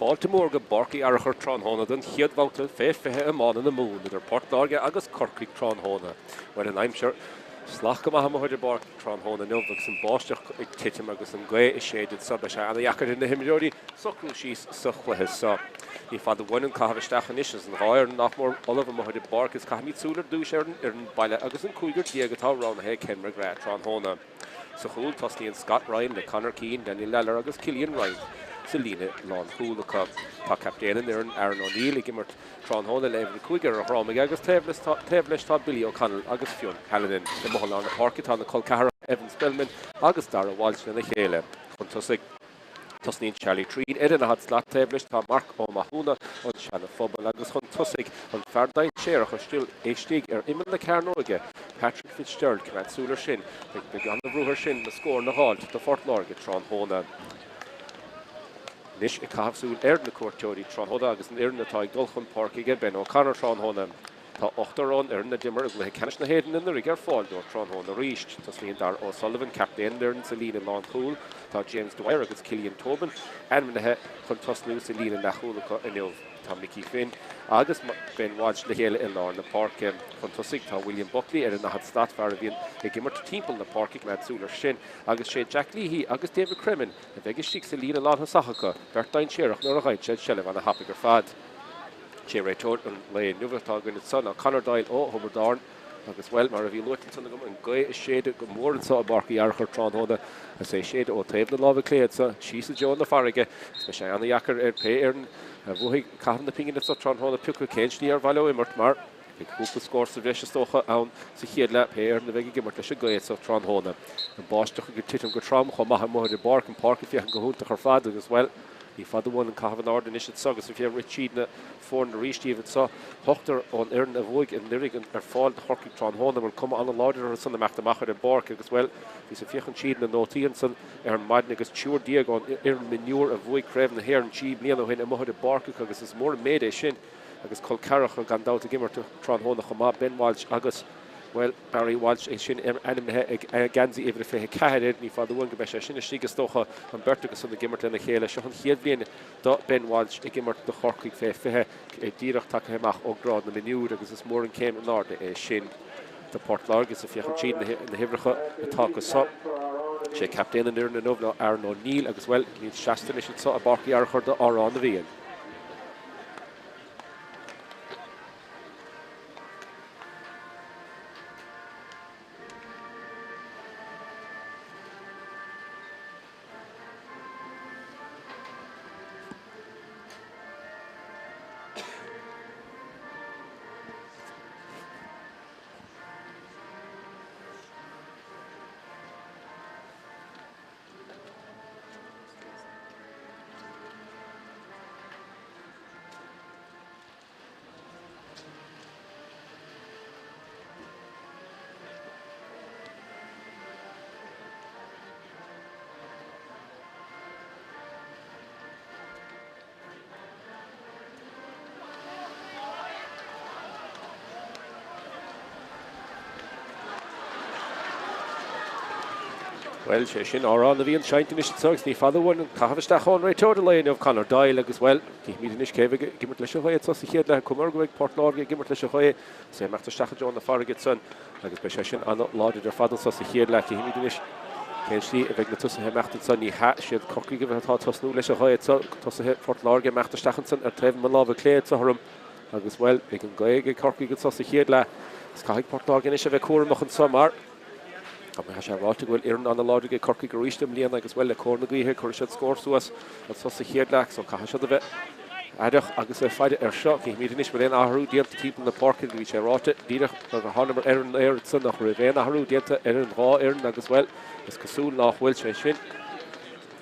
Fáilte mhór go Páirc Uí Fhearachair tráthnóna don chéad bhabhta fé 20 iomána na Mumhan idir Port Láirge agus Corcaigh tráthnóna. Bhuel an aimsir salach go maith amuigh ar an bpáirc tráthnóna inniu agus an báisteach ag titim agus an gaoth ag séideadh so beidh sé ana-dheacair ar na himreoirí socrú síos sa chluiche seo. Ní fada uainn an caitheamh isteach anois agus an dhá fhoireann nach mór ullamh amuigh ar an bpáirc is caithfimid súil ar dtús ar an fhoireann baile agus an cúigear atá roghnaithe ag Ken McGrath tráthnóna. Sa chúl, tosnaíonn Scott Ryan le Conor Keane, Daniel Lalor agus Cillian Ryan sa líne lánchúil acu. Tá captaen an fhoireann, Aaron O'Neill, ag imirt tráthnóna le uimhir 5 ar a dhrom aige agus taobh leis tá Billy O'Connell agus Fionn Hallinan. I mbun lár na páirce tá na col ceathracha Evan Spellman agus Dara Walsh lena chéile. Chun tosaigh. Tosnaíonn Charlie Treen ar an ndaichead slat, taobh leis tá Marc Ó Mathúna ón Seana Phobal agus chun tosaigh an fear dainséarach istigh ar imeall na cearnóige, Patrick Fitzgerald, coimeád súil ar sin, beidh an-bhrú air sin na scóranna a dh'fháilt do Phort Láirge tráthnóna. Anois ag caitheamh súil ar na cuairteoirí tráthnóna agus an fhoireann atá ag dul chun páirce aige Ben O'Connor tráthnóna. Tá ochtar ón fhoireann a d'imir i gcluiche ceannais na hÉireann anuraidh ar fáil dóibh tráthnóna arís. Tosnaíonn Darragh O'Sullivan, captaen an fhoireann, sa líne lánchúil. Tá James Dwyer agus Cillian Tobin ainmnithe chun tosnú sa líne leathchúil acu inniu. Tá Mickey Finn agus Ben Walsh le chéile i lár na páirce. Chun tosaigh tá William Buckley ar an ndaichead slat, fear a bhíonn ag imirt timpeall na páirce, coimeád súil air sin, agus sé Jack Leahy agus David Cremin a bheidh istigh sa líne lánthosach acu, beirt dainséarach nuair a gheibheann siad seilbh ana-thapaidh ar fad. Sé réiteoir an lae inniu atá againn anso ná Conor Doyle ó Thiobraid Árann agus, bhuel, mar a bhí luaite ansan agam, an gaoth ag séideadh go mór anso i bPáirc Uí Fhearachair tráthnóna agus é ag séideadh ó taobh na láimhe clé anso síos i dtreo na farraige agus beidh sé ana-dheacair ar pé fhoireann a bhuafaidh caitheamh na pingine anso tráthnóna piocadh cén slí ar mhaith leo imirt mar beidh cúpla scór sa bhreis is dócha ann sa chéad leath pé fhoireann a bheidh ag imirt leis an gaoth anso tráthnóna. An báisteach ag titim go trom chomh maith amuigh ar an bpáirc, an páirc ag féachaint go hiontach ar fad agus, bhuel, Ní fada uainn an caitheamh in airde anois anso agus ag rith tríd na foirne arís díobh anso. Ochtar ón fhoireann a bhuaigh anuraidh ar fáil do Chorcaigh tráthnóna. Bhfuil cuma an-láidir orthu san ag imeacht amach ar an bpáirc agus, bhuel, bhíos ag féachaint tríd na nótaí ansan ar maidin agus 13 ón fhoireann mionúr a bhuaigh Craobh na hÉireann 3 bliana ó shin amuigh ar an bpáirc acu agus is mór an méid é sin agus col ceathracha gan dabht ag imirt tráthnóna chomh maith, Ben Walsh agus, bhuel, Barry Walsh, é sin ainmnithe ag geansaí uimhir a 24 air. Ní fada uainn go mbeidh sé sin istigh is dócha, an bheirt acu san ag imirt lena chéile. Seo an chéad bhliain do Ben Walsh ag imirt do Chorcaigh fé 20, é díreach tagtha amach ó ghrád na mionúr agus is mór an céim in airde é sin do Port Láirge. Is ag féachaint tríd na huimhreacha atá acu so. Sé captaen an fhoireann inniu ná Aaron O'Neill agus, bhuel, níl seasta anois anso i bPáirc Uí Fhearachair do Amhrán na bhFiann. Bhuel, sé sin Amhrán na bhFiann seinnte anois anso agus ní fada uainn an caitheamh isteach ón réiteoir an lae inniu, Conor Doyle, agus, bhuel, Cífimid anois cé bheidh ag imirt leis an ghaoth anso sa chéad leath. Cuma air go mbeidh Port Láirge ag imirt leis an ghaoth. Is é ag imeacht isteach i dtreo na farraige ansan agus beidh sé sin an-láidir ar fad anso sa chéad leath. Cífimid anois cén slí a bheidh na tosaithe ag imeacht anso. Ní hea, is iad Corcaigh atá ag tosnú leis an ghaoth anso. Tosaithe Phort Láirge ag imeacht isteach ansan ar taobh mo láimhe clé anso orm agus, bhuel, beidh an ghaoth ag Corcaigh anso sa chéad leath. Is caithfidh Port Láirge anois a bheith cúramach anso mar. Tá sé ráite go bhfuil foireann an-láidir ag Corcaigh arís i mbliana agus, bhuel, le cóir na gaoithe, cuirfidh siad scór suas anso sa chéad leath so caithfidh siad a bheith aireach agus ag faire air seo. Cífimid anois bhfuil aon athrú déanta timpeall na páirce. Bhí sé ráite díreach nuair a thánamar ar an aer ansan nach raibh aon athrú déanta ar an dhá fhoireann agus, bhuel, is cosúil nách bhfuil sé sin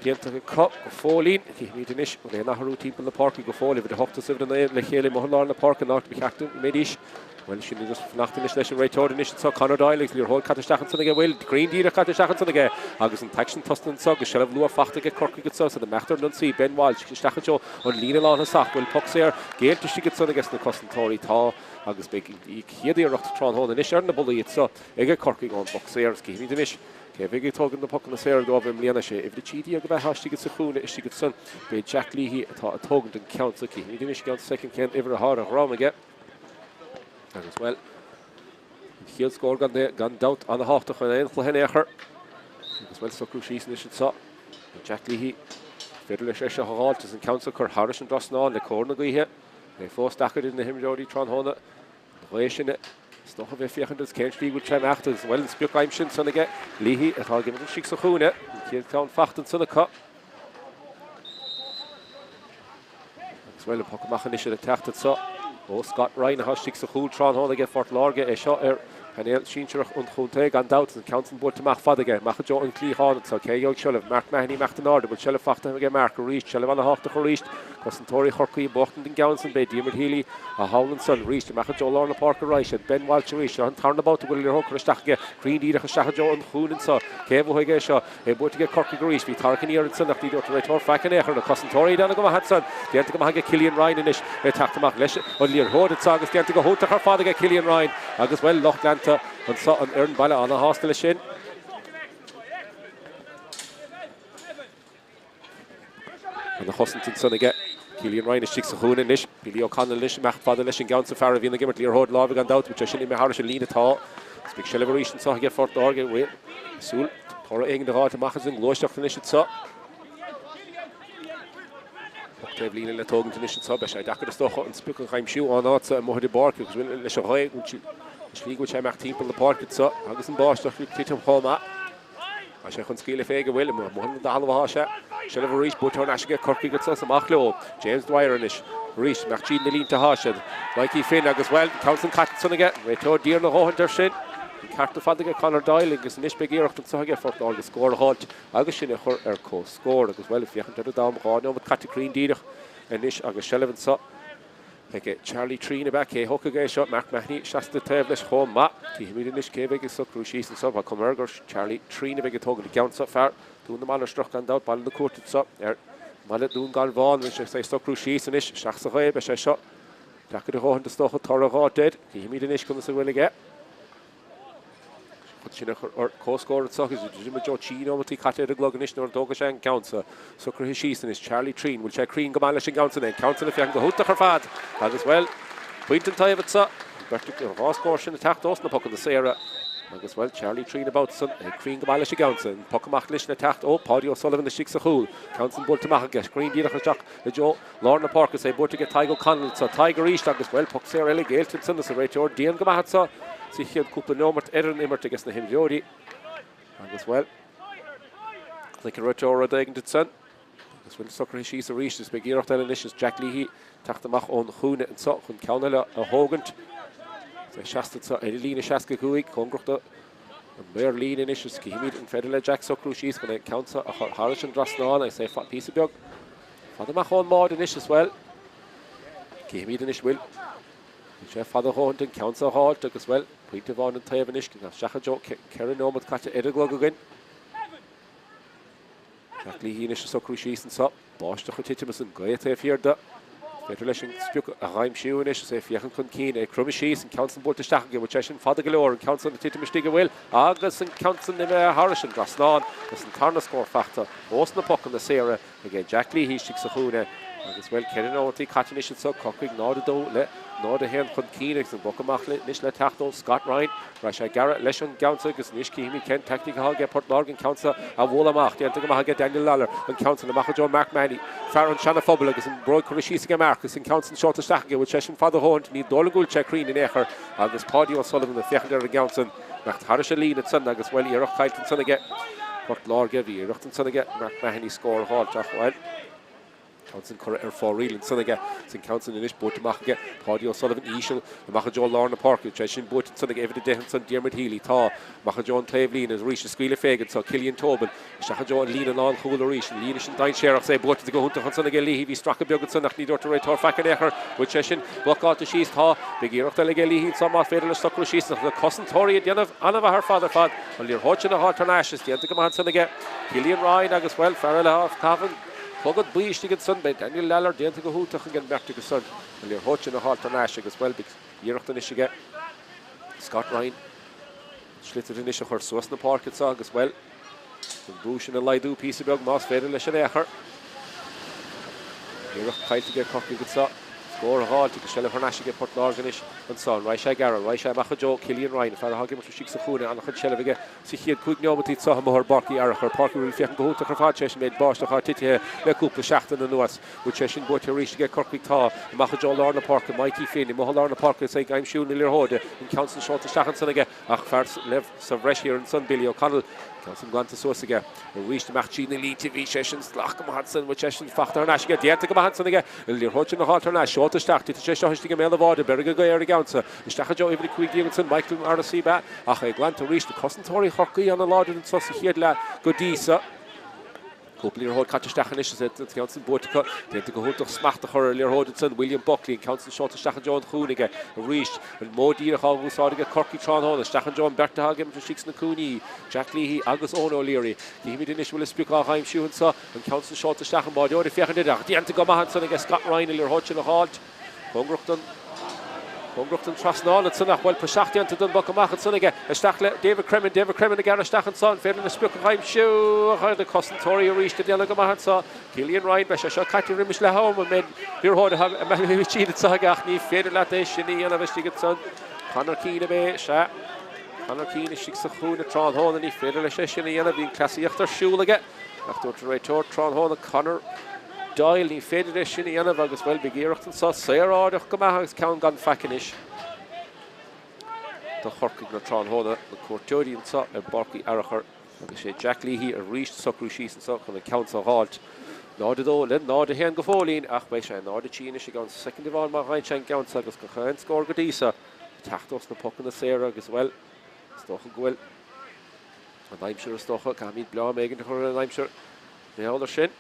déanta acu go fóillín. Cífimid anois bhfuil aon athrú timpeall na páirce go fóill. Uimhir 8 is uimhir 9 le chéile amuigh i lár na páirce an áit ba cheart go mbeidís. Bhuel, sin iad fanacht anois leis an réiteoir anois anso, Conor Doyle, agus liathróid caite isteach ansan aige, bhuel, cruinn díreach caite isteach ansan aige agus an t-aicsean tosnaithe anso agus seilbh luath fachta aige Corcaigh anso, is iad ag imeacht ar an ionsaí, Ben Walsh isteach anseo an líne lánthosach, bhfuil poc saor géillte istigh ansan aige sna cosantóirí, tá agus beidh an chéad iarracht tráthnóna anois ar na bullaí anso aige Corcaigh ón bpoc saor. Is cífimid anois. Cé a bheidh ag tógaint na pocanna saora dóibh i mbliana? Sé uimhir 13 a bheidh istigh sa chúinne istigh ansan. B'é Jack Leahy atá ag tógaint an ceann so. Cífimid anois i gceann soicind cén uimhir atá ar a dhrom aige. Agus, bhuel, an chéad scór gan dabht ana-thábhachtach in aon chluiche in aon chor. Agus, bhuel, socrú síos anois anso. Jack Leahy, féidir leis é seo a dh'fháilt is an ceann so a chur thairis an dtrasnán le cóir na gaoithe. É fós deacair idir na himreoirí tráthnóna. An ghaoth sin is dócha bheith féachaint agus cén slí go bhfuil sé imeacht agus bhuel an sprioc aimsithe ansan aige Leahy atá ag imirt istigh sa chúinne. An chéad ceann fachta ansan acu. Agus bhuel an poc amach anois ag teacht anso ó Scott Ryan atá istigh sa chúl tráthnóna aige Phort Láirge é seo ar phainéal sinsearach an chontae gan dabht. An ceann san buailte amach fada aige amach i dtreo an chliatháin anso. Cé a gheobhaidh seilbh? Mark Mahony imeacht in airde. Bhfuil seilbh fachta aige Mark arís. Seilbh ana-thábhachtach arís. Cosantóirí Chorcaí ag buachtaint an gceann san. B'é Diarmuid Healy thall ansan arís amach i dtreo lár na páirce arís. Ben Walsh arís. Seo an tarna babhta go bhfuil an liathróid curtha isteach aige. Cruinn díreach isteach i dtreo an chúinne anso. Cé a bhuafaidh é seo? É buaite aige Corcaigh arís. Bhí tarrac aniar ansan ach ní dúirt an réiteoir faic in aon chor. Na cosantóirí ag déanamh go maith ansan. Déanta go maith aige Cillian Ryan anois. É ag teacht amach leis an liathróid anso agus déanta go hiontach ar fad aige Cillian Ryan. Agus, bhuel, lucht leanta anso an fhoireann baile ana-shásta leis sin. Ana chosaint ansan aige Cillian Ryan istigh sa chúinne anois. Billy O'Connell anois imeacht fada leis an gceann san fear a bhíonn ag imirt liathróid láimhe gan dabht. Bhfuil sé sin imithe thairis an líne? Tá. Agus beidh seilbh arís anso aige Phort Láirge. Ag súil toradh éigin a dh'fháilt amach as an ngluaiseacht anois anso. Poc taobh líne le tógaint anois anso. Beidh sé deacair is dócha an sprioc a dh'aimsiú ón áit so amuigh ar an bpáirc agus leis an ghaoth, an slí go bhfuil sé imeacht timpeall na páirce anso agus an báisteach ag titim chomh maith. Tá sé chun scaoileadh fé go bhfuil amuigh ar an dtalamh atá sé. Seilbh arís buaite thar n-ais aige Corcaigh anso is amach leo. James Dwyer anois. Arís, imeacht tríd na línte atá siad. Mikey Finn agus, bhuel, an ceann san caite ansan aige. Réiteoir dian a dhóthaint air sin. An ceart ar fad aige Conor Doyle agus anois beidh iarracht anso aige Phort Láirge scór a dh'fháilt agus sin a chur ar comhscór agus, bhuel, ag féachaint ar an am, 2 neomat caite cruinn díreach anois agus seilbh anso. Aige Charlie Treen ab ea? Cé thógfaidh é seo? Mark Mahony seasta taobh leis chomh maith. Cífimid anois cé bheidh ag socrú síos anso. Tá cuma air gur Charlie Treen a bheidh ag tógaint an gceann seo. Fear Dún na Mainistreach gan dabht, Baile na Cúirte anso ar mbaile Dún Garbhán. Beidh sé ag socrú síos anois isteach sa ghaoth. Beidh sé seo deacair a dhóthaint is dócha toradh a dh'fháilt air. Cífimid anois conas a bhfuil aige. Chun sin a chur ar comhscór anso agus i dtreo 3 nóimeataí caite ar an gclog anois nuair a dtógfaidh sé an ceann so. Socraithe síos anois Charlie Treen. Bhfuil sé cruinn go maith leis an gceann san? An ceann san ag féachaint go hiontach ar fad agus, bhuel, pointe an taobh anso. An bheirt an dhá scór sin ag teacht ós na pocanna saora agus, bhuel, Charlie Treen an babhta san é cruinn go maith leis an gceann san. Poc amach anois le teacht ó Páidí O'Sullivan istigh sa chúl. Ceann san buailte amach aige. Cruinn díreach isteach i dtreo lár na páirce is é buaite aige Tadhg O'Connell anso. Tadhg arís agus, bhuel, poc saor eile géillte ansan is an réiteoir dian go maith anso sa chéad cúpla neomat ar an imirt aige na himreoirí. Agus, bhuel, chonaic an réiteoir rud éigin ansan agus, bhuel, socraithe síos arís is beidh iarracht eile anois is Jack Leahy teacht amach ón chúinne anso chun ceann eile a thógaint. Is é seasta anso ar an líne 65, cóngarach do an maor líne anois is cífimid an féidir le Jack socrú síos chun an ceann seo a chur thairis an dtrasnán agus é píosa beag fada amach ón mbád anois is bhuel cífimid anois bhfuil sé fada a dhóthaint an ceann seo a dh'fháilt agus bhuel pointe amháin an taobh anois isteach i dtreo 4 nóiméad caite ar an gclog againn. Jack Leahy anois ag socrú síos anso. Báisteach ag titim is an ghaoth taobh thiar de. Féidir leis an sprioc a dh'aimsiú anois is é ag féachaint chun cinn. É ag cromadh síos, an ceann san buailte isteach aige. Bhfuil sé sin fada go leor? An ceann san ag titim istigh, an bhfuil? Agus an ceann san imithe thairis an dtrasnán is an tarna scór fachta ós na pocanna saora aige Jack Leahy istigh sa chúinne. Agus, bhuel, 4 nóimeataí caite anois anso, Corcaigh 0-2 le 0-1 chun cinn agus an poc amach anois le teacht ó Scott Ryan. Raibh sé ag gearradh leis an gceann san agus anois cífimid cén teicníc atá aige Port Láirge an ceann seo a bhualadh amach. Déanta go maith aige Daniel Lawlor an ceann san amach i dtreo Mark Mahony, fear an Seana Phobail agus an bróig curtha síos aige Mark agus an ceann san seolta isteach aige. Bhfuil sé sin fada a dhóthaint? Ní dóigh liom go bhfuil sé cruinn in aon chor agus Páidí O'Sullivan ag féachaint ar an gceann san. Imeacht thairis an líne ansan agus bhuel iarracht caillte ansan aige Port Láirge. Bhí iarracht ansan aige Mark Mahony scór a dh'fháilt ach bhuel. Ceann san curtha ar fóraoil ansan aige. Is an ceann san anois buaite amach aige Páidí O'Sullivan íseal amach i dtreo lár na páirce. Sé sin buaite ansan ag uimhir 10 ansan Diarmuid Healy. Tá. Amach i dtreo an taobh líne arís ag scaoileadh fé anso Cillian Tobin. Isteach i dtreo an líne lánchúil arís. An líne sin dainséarach. Is é buaite go hiontach ansan aige Leahy. Bhí stracadh beag ansan ach ní dúirt an réiteoir faic in aon chor. Bhfuil sé sin blocáilte síos? Tá. Beidh iarracht eile aige Leahy anso más féidir leis socrú síos. Ach na cosantóirí ag déanamh an-mhaith ar fad ar fad. An liathróid sin a dh'fháilt thar n-ais is déanta go maith ansan aige Cillian Ryan agus bhuel fear eile atá ag caitheamh an Clogad buí istigh ansan, beidh Daniel Lalor déanta go hiontach ag an mbeirt acu san an liathróid sin a dh'fháilt thar n-ais agus, bhuel, beidh iarracht anois aige Scott Ryan. Sliotar anois a chur suas na páirce anseo agus, bhuel, an brú sin a laghdú píosa beag más féidir leis in aon chor. Iarracht caillte aige Corcaigh anseo. Scór a dh'fháilt agus seilbh thar n-ais aige Port Láirge anois anseo. An raghaidh sé ag gearradh? An raghaidh sé amach i dtreo Cillian Ryan, an fear atá ag imirt istigh sa chúinne. An-chuid seilbh aige sa chéad 5 neomataí anseo amuigh ar bPáirc Uí Fhearachair. Páirc a bhfuil féachaint go hiontach ar fad tar éis an méid báisteach atá titithe le cúpla seachtain anuas. Bhfuil sé sin buaite arís aige Corcaigh? Tá. Amach i dtreo lár na páirce, Mikey Finn amuigh i lár na páirce is é ag aimsiú na liathróide. An ceann san seolta isteach ansan aige ach fear sa bhreis thiar ansan, Billy O'Connell. Ceann san glanta suas aige. Arís amach trí na línte, bhí sé sin salach go maith ansan, bhfuil sé sin fachta thar n-ais aige, déanta go maith ansan aige. An liathróid sin a dh'fháilt thar n-ais, seolta isteach, titeann sé seo istigh i mbéal an bháide, bheirfidh an ghaoth ar an gceann sa. Isteach i dtreo uimhir 15 ansan, Michael Morrissey ab ea, ach é glanta arís. Na cosantóirí Chorcaí ana-láidir anso sa chéad leath go dtí so. Cúpla liathróid caite isteach anois is an ceann san buaite acu. Déanta go hiontach smacht a chur ar an liathróid ansan. William Buckley, an ceann san seolta isteach i dtreo an chúinne aige arís. An modh díreach á úsáid aige Corcaigh tráthnóna. Isteach i dtreo an beirt atá ag imirt istigh sna cúinní, Jack Leahy agus Eoin O'Leary. Cífimid anois an bhfuil an sprioc á aimsiú anso. An ceann san seolta isteach an báireoir ag féachaint air ach déanta go maith ansan aige Scott Ryan an liathróid sin a dh'fháilt. Cóngarach don Cóngarach don trasnán ansan ach bhuel praiseach déanta den bpoc amach ansan aige. Isteach le David Cremin, David Cremin ag gearradh isteach anso, an féidir an sprioc a aimsiú? Ach na cosantóirí arís ag déanamh go maith anso. Cillian Ryan, beidh sé seo caite roimis leath am, an méid liathróid atá imithe anso aige ach ní féidir leat é sin a dhéanamh istigh ansan. Conor Keane ab é, sea. Conor Keane istigh sa chúinne tráthnóna, ní féidir leis é sin a dhéanamh, bhí an cleasaíocht ar siúl aige. Ach dúirt an réiteoir tráthnóna Conor Doyle, ní féidir é sin a dhéanamh agus, bhuel, beidh iarracht anso saoráideach go maith agus ceann gan faic anois do Chorcaigh na tráthnóna. Na cuairteoirí anso ar bPáirc Uí Fhearachair agus sé Jack Leahy arís socrú síos anso chun an ceann so a dh'fháilt. 0-2 le 0-1 go fóillín ach beidh sé 0-3 anois i gceann soicind amháin má fhaigheann sé an gceann so agus gach aon scór go dtí so ag teacht ós na pocanna saora agus, bhuel, is dócha go bhfuil An aimsir is dócha, caithfimid bláim éigin a chur ar an aimsir mar gheall air sin.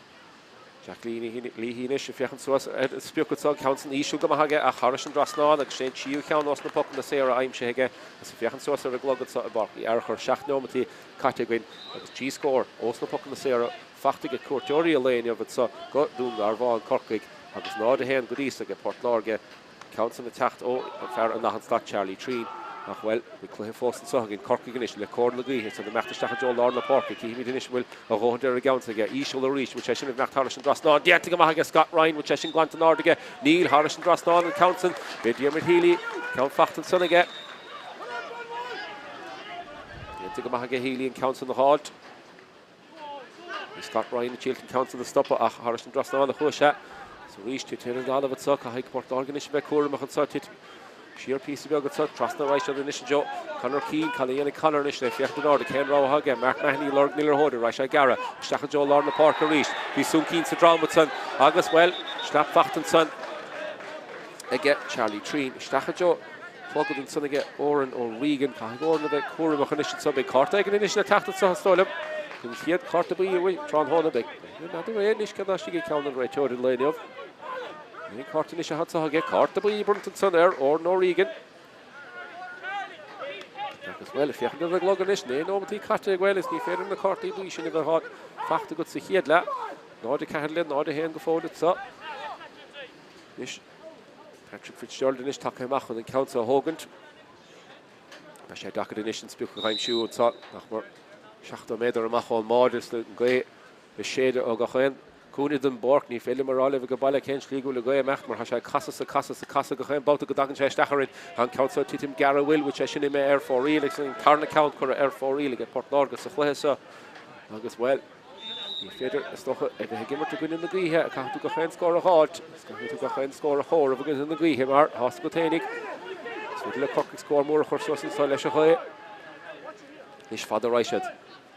Jack Leahy anois ag féachaint suas ar an sprioc anso, ceann san íseal go maith aige ach thairis an dtrasnán agus sé an tríú cheann ós na pocanna saora aimsithe aige agus ag féachaint suas ar an gclog anso i bPáirc Uí Fhearachair. 7 neomataí caite againn agus 3 scór ós na pocanna saora fachta ag cuairteoirí an lae inniu anso go Dún Garbhán, Corcaigh agus 0-1 go dtí so ag Port Láirge. Ceann san ag teacht ó fear i ndath an slat, Charlie Treen. Ach, bhuel, bhí cluiche fós anso againn. Corcaigh anois le cóir na gaoithe san ag imeacht isteach i dtreo lár na páirce. Cífimid anois an bhfuil a dhóthain ar an gceann aige. Íseal arís. Bhfuil sé sin ag imeacht thairis an dtrasnán? Déanta go maith aige Scott Ryan. Bhfuil sé sin glanta in airde aige? Níl. Thairis an dtrasnán an ceann san. B'é Diarmuid Healy. Ceann fachta ansan aige. Déanta go maith aige Healy an ceann san a dh'fháilt. Bhí Scott Ryan ag triail an ceann san a stopadh ach thairis an dtrasnán a chuaigh sé. Is arís tite ar an dtalamh anso, caithfidh Port Láirge anois a bheith cúramach anso, titim siar píosa beag anso, trasna ar aghaidh siad anois anseo. Conor Keane, cad a dhéanfaidh Conor anois le féachaint in airde, cén rogha atá aige? Mark Mahony ag lorg na liathróide, raghaidh sé ag gearradh isteach i dtreo lár na páirce arís. Bhí Sún Keane sa drom ansan agus, bhuel, shlap fachta ansan aige Charlie Treen isteach i dtreo Clogad ansan aige Odhrán O'Regan. Caithfidh Odhrán a bheith cúramach anois anso. Beidh cárta éigin anois le teacht anso, is dóigh liom. An chéad chárta buí uaidh tráthnóna. Beidh n'fheadar é anois cad atá istigh i gceann an réiteoir an lae inniu. An cárta anois atá anso aige. Cárta buí bronnta ansan ar Odhrán O'Regan. Agus bhuel, féachaint ar an gclog anois, 9 nóimeataí caite ag bhuel is ní féidir na cártaí buí sin a bheith fachta agat sa chéad leath. 0-4 le 0-1 go fóill anso. Anois Patrick Fitzgerald anois tagtha amach chun an ceann seo a thógaint. Beidh sé deacair anois an sprioc a aimsiú anseo nach mór 70 méadar amach ón mbáide is an ghaoth ag séideadh ó gach aon cúinne den bpáirc. Ní féidir liom a rá libh ag baile cén slí go bhfuil an ghaoth ag imeacht mar tá sé ag casadh is ag casadh is ag casadh gach aon babhta go dtagann sé isteach orainn. Tá an ceann seo ag titim gearr an bhfuil, bhfuil sé sin imithe ar fóraoil agus an tarna ceann curtha ar fóraoil ag Port Láirge sa chluiche seo agus bhuel, Ní féidir, is dócha, a bheith ag imirt i gcoinne na gaoithe, caithfidh tú gach aon scór a dh'fháilt, agus caithfidh tú gach aon scór a chomhaireamh i gcoinne na gaoithe, mar tá's agat fhéinig, is féidir le Corcaigh scór mór a chur suas anso leis an ghaoth. Anois fada raghaidh siad.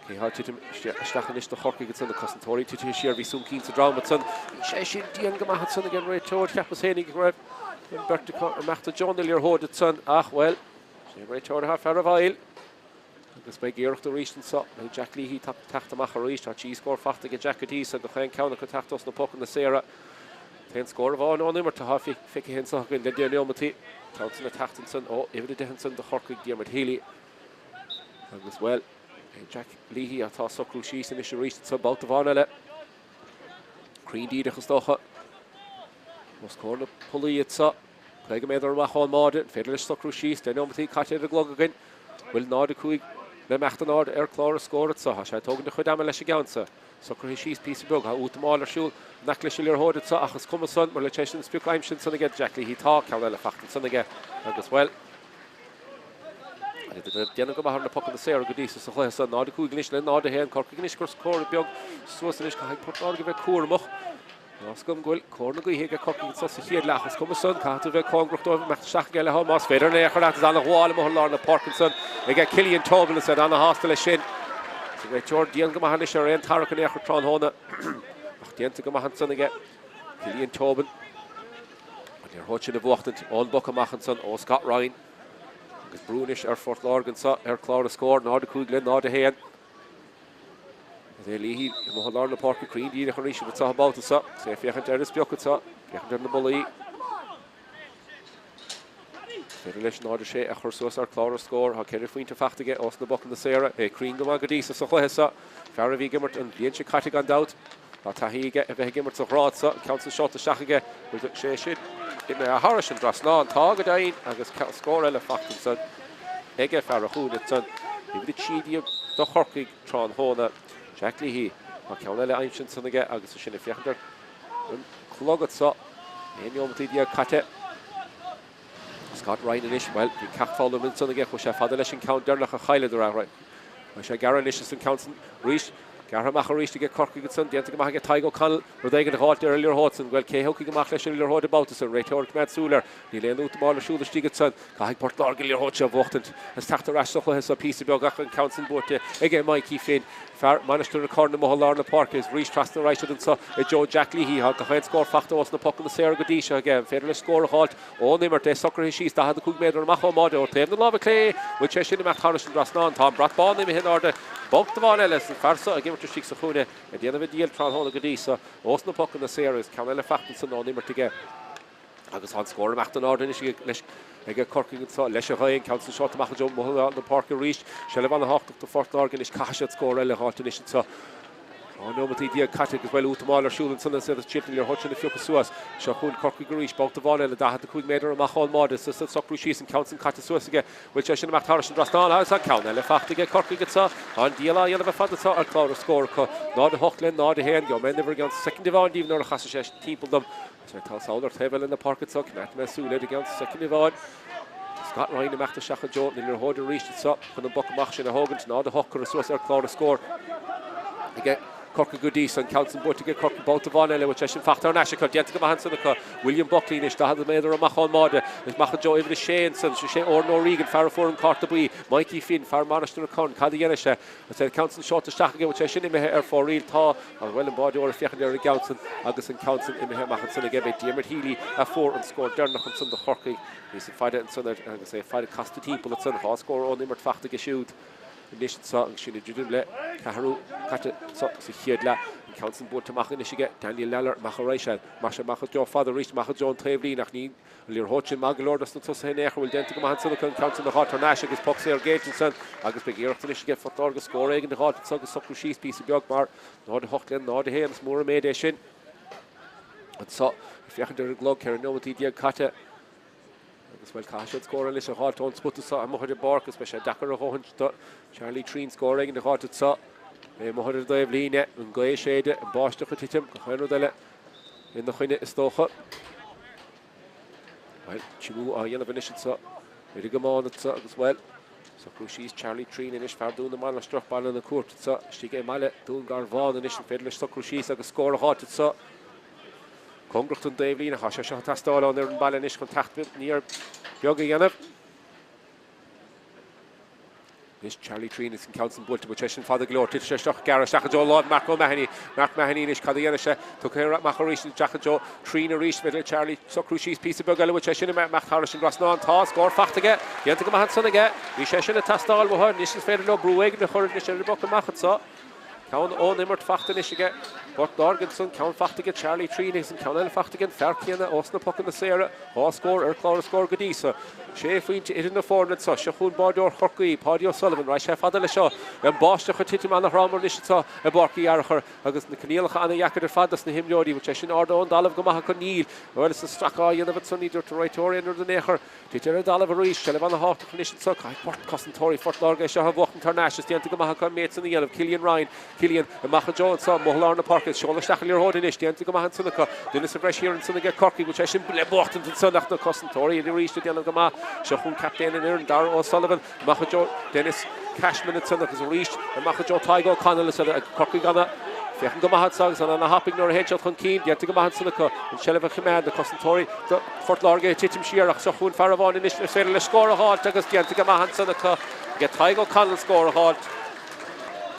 Cé atá ag titim isteach anois do Chorcaigh ansan, na cosantóirí titithe siar, bhí Sún Keane sa drom ansan. Bhí sé sin dian go maith ansan ag an réiteoir, cheapas fhéinig go raibh an bheirt acu ag imeacht i dtreo na liathróide ansan, ach, bhuel, sé an réiteoir atá fear an bhfeighil. Agus beidh iarracht arís anso. Beidh Jack Leahy ag teacht amach arís. Tá 3 scór fachta aige Jack go dtí so, gach aon ceann acu ag teacht ós na pocanna saora. T-aon scór amháin ón imirt atá feicthe anso againn le 10 neomataí. Ceann san ag teacht ansan ó uimhir 10 ansan do Chorcaigh, Diarmuid Healy. Agus, bhuel, é Jack Leahy atá ag socrú síos anois arís anso babhta amháin eile. Cruinn díreach is dócha. Os comhair na pollaí anso. 50 méadar amach ón mbáide. An féidir leis socrú síos? 10 neomataí caite ar an gclog againn. Bhfuil 0-5 le imeacht in airde ar chlár an scóir anso. Tá sé ag tógaint a chuid ama leis an gceann so. Socraithe síos píosa beag. Tá útamáil ar siúl in aice leis an liathróid anso ach is cuma san mar le tar éis an sprioc aimsithe ansan aige Jack Leahy. Tá ceann eile fachta ansan aige agus, bhuel, ag déanamh go maith ar na pocanna saora go dtí so sa chluiche so. 0-5 anois le 0-1. Corcaigh anois ag cur scór beag suas anois. Caithfidh Port Láirge bheith cúramach. Tá a fhios agam go bhfuil cóir na gaoithe aige Corcaigh anso sa chéad leath. Is cuma san, caithfidh tú bheith cóngarach dóibh imeacht isteach aige le más féidir in aon chor leat. Is ana-ghabháil amuigh i lár na páirce ansan aige Cillian Tobin is iad ana-shásta leis sin. Is an réiteoir dian go maith anois ar aon tarrac in aon chor tráthnóna. Ach déanta go maith ansan aige Cillian Tobin. An liathróid sin a bhuachtaint ón bpoc amach ansan ó Scott Ryan. Agus brú anois ar Phort Láirge anso ar chlár an scóir, 0-5 le 0-1. Is é Leahy amuigh i lár na páirce cruinn díreach arís anseo an babhta seo. Is é ag féachaint ar an sprioc anseo, féachaint ar na bollaí. Is féidir leis 0-6 a chur suas ar chlár an scóir. Tá 4 phointe fachta aige ós na bpocanna saora. É cruinn go maith go dtí so sa chluiche seo. Fear a bhí ag imirt an bhliain seo caite gan dabht. Tá taithí aige a bheith ag imirt sa ghrád seo. An ceann san seolta isteach aige. Bhfuil sé sin imithe thairis an dtrasnán? Tá go deimhin agus scór eile fachta ansan aige fear an chúinne ansan. Uimhir 13 do Chorcaigh tráthnóna. Jack Leahy. Tá ceann eile aimsithe ansan aige agus é sin ag féachaint ar an chlog anso. 11 neomataí caite. Scott Ryan anois, bhuel, bhí ceacht foghlamtha ansan aige, chuaigh sé fada leis an ceann deireanach a chailleadar. Beidh sé gearrtha anois as an ceann san arís. Gearrtha amach arís aige Corcaigh ansan, déanta go maith aige Tadhg O'Connell, rud éigin a dh'fháilt ar an liathróid san. Bhuel, cé a thiocfaidh amach leis an liathróid an babhta san? Réiteoir ag coimeád súil air. Níl aon útamáil ar siúl istigh ansan. Caithfidh Port Láirge an liathróid seo a bhuachtaint is teacht ar ais sa chluiche seo píosa beag ach an ceann san buaite aige Mikey Finn. Fear Mainistir an Chairn amuigh i lár na páirce is arís trasna ar aghaidh siad anso i dtreo Jack Leahy. Tá gach aon scór fachta ós na pocanna saora go dtí seo aige. An féidir leis scór a dh'fháilt ón imirt? É socraithe síos 45 méadar amach ón mbáide ó taobh na láimhe clé. Bhfuil sé sin imeacht thairis an dtrasnán? Tá an brat bán imithe in airde babhta amháin eile is an fear seo ag imirt istigh sa chúinne ag déanamh a dhícheall tráthnóna go dtí seo ós na pocanna saora is ceann eile fachta ansan ón imirt aige. Agus tá an scór imeacht in airde anois leis ag Corcaigh anseo leis an ghaoth, an ceann san seolta amach i dtreo na páirce arís. Seilbh ana-thábhachtach do Phort Láirge anois, caithfidh siad scór eile a dh'fháilt anois anseo. 12 neomataí caite agus bhuel útamáil ar siúl ansan is iad ag triail an liathróid sin a phiocadh suas. Seo chugainn Corcaigh arís, babhta amháin eile, 45 méadar amach ón mbáide is ag socrú síos an ceann san caite suas aige. Bhfuil sé sin imeacht thairis an dtrasnán agus tá ceann eile fachta aige Corcaigh anseo. Tá an díol á dhéanamh ar fad anseo ar chlár an scóir acu. 0-8 le 0-1. Gheobhaidh mé an uimhir i gceann soicind amháin díbh nuair a chasfaidh sé timpeall dom. Is é atá sall ar taobh eile na páirce anseo, coimeádfaidh mé súil air i gceann soicind amháin. Scott Ryan imeacht isteach i dtreo na liathróide arís anseo chun an boc amach sin a thógaint. 0-8 curtha suas ar chlár an scóir aige Corcaigh go dtí so. An ceann san buaite aige Corcaigh babhta amháin eile. Bhfuil sé sin fachta thar n-ais acu. Déanta go maith ansan acu. William Buckley anois, 40 méadar amach ón mbáide. Amach i dtreo uimhir a sé ansan. Sé Odhrán O'Regan, fear a fuair an cárta buí. Mikey Finn, fear Mainistir an Chairn. Cad a dhéanfaidh sé? Is é an ceann san seolta isteach aige, bhfuil sé sin imithe ar fóraoil? Tá, ach bhuel, an báideoir ag féachaint ar an gceann san agus an ceann san imithe amach ansan aige. B'é Diarmuid Healy a fuair an scór deireanach ansan do Chorcaigh. Píosa fada ansan air agus é fada casta timpeall ansan. Dhá scór ón imirt fachta aige siúd anois anso agus sinn ag druidim le ceathrú caite anso sa chéad leath. An ceann san buailte amach anois aige Daniel Lalor. Amach ar aghaidh sé. Amach sé amach i dtreo fada arís, amach i dtreo an taobhlíne ach ní An liathróid sin maith go leor dos na tosaithe in aon chor, bhfuil déanta go maith ansan acu an ceann san a dh'fháilt thar n-ais agus poc saor géillte ansan agus beidh iarracht anois aige Phort Láirge scór éigin a dh'fháilt anso agus socrú síos píosa beag mar 0-8 le 0-1 is mór an méid é sin anso. Ag féachaint ar an gclog, 14 neomataí caite agus bhuel caithfidh siad scór anois a dh'fháilt ón spota seo amuigh ar an bpáirc agus beidh sé deacair a dhóthain do Charlie Treen scór éigin a dh'fháilt anso. É amuigh ar an dtaobh líne, an gaoth ag séideadh, an báisteach ag titim, gach aon rud eile. ina choinne is dócha. Bhuel, tiomú á dhéanamh anois anseo ar an gcamán anseo agus bhuel, socrú síos Charlie Treen anois, fear Dún na Mainistreach, Baile na Cúirte anseo, istigh i mbaile Dún Garbhán anois, an féidir leis socrú síos agus scór a dh'fháilt anseo. Cóngarach don dtaobhlíne, tá sé seo ag teastáil ón fhoireann baile anois chun teacht aniar beag a dhéanamh. Anois Charlie Treen is an ceann san buailte, bhfuil sé sin fada go leor, titfidh sé isteach, gearrtha isteach i dtreo láimh Mark O'Mahony. Mark Mahony anois, cad a dhéanfaidh sé? Tugtha amach arís isteach i dtreo Treen arís, féidir le Charlie socrú síos píosa beag eile, bhfuil sé sin imeacht thairis an dtrasnán? Tá, scór fachta aige, déanta go maith ansan aige. Bhí sé sin ag teastáil uathu, anois is féidir leo brú éigin a chur anois ar an bpoc amach anseo. Ceann ón imirt fachta anois aige. Port Láirge ansan, ceann fachta aige Charlie Treen agus an ceann eile fachta ag an fear céanna ós na pocanna saora. 2 scór ar chlár na scór go dtí so. Sé phointe idir na foirne anseo. Seo chugainn báireoir Chorcaí, Páidí O'Sullivan. Raghaidh sé fada leis seo. An báisteach ag titim ana-throm anois anseo i bPáirc Uí Fhearachair agus na coinníollacha ana-dheacair ar fad dos na himreoirí. Bhfuil sé sin ardaithe ón dtalamh go maith acu? Níl. Bhuel, is an stracadh á dhéanamh ansan, ní dúirt an réiteoir aon rud in aon chor. Tite ar an dtalamh arís, seilbh ana-thábhachtach anois anseo. Caithfidh Port, cosantóirí Phort Láirge é seo a bhuachtaint thar n-ais. Is déanta go maith acu an méid san a dhéanamh. Cillian Ryan, Cillian, amach i dtreo anseo, amuigh i lár na páirce. Seoladh isteach an liathróid anois. Déanta go maith ansan acu. Duine sa bhreis thiar ansan aige Corcaigh. Bhfuil sé sin le buachtaint ansan ach na cosantóirí arís ag déanamh go maith. Seo chugainn captaen an fhoireann, Darragh O'Sullivan. Amach i dtreo Denis Cashman ansan agus arís amach i dtreo Tadhg O'Connell is Corcaigh ana féachaint go maith anso agus ana-thapaidh nuair a théann siad chun cinn. Déanta go maith ansan acu an tseilbh a choimeád, na cosantóirí do Phort Láirge ag titim siar ach seo chugainn fear amháin anois is féidir leis scór a dh'fháilt agus déanta go maith ansan acu aige Tadhg O'Connell scór a dh'fháilt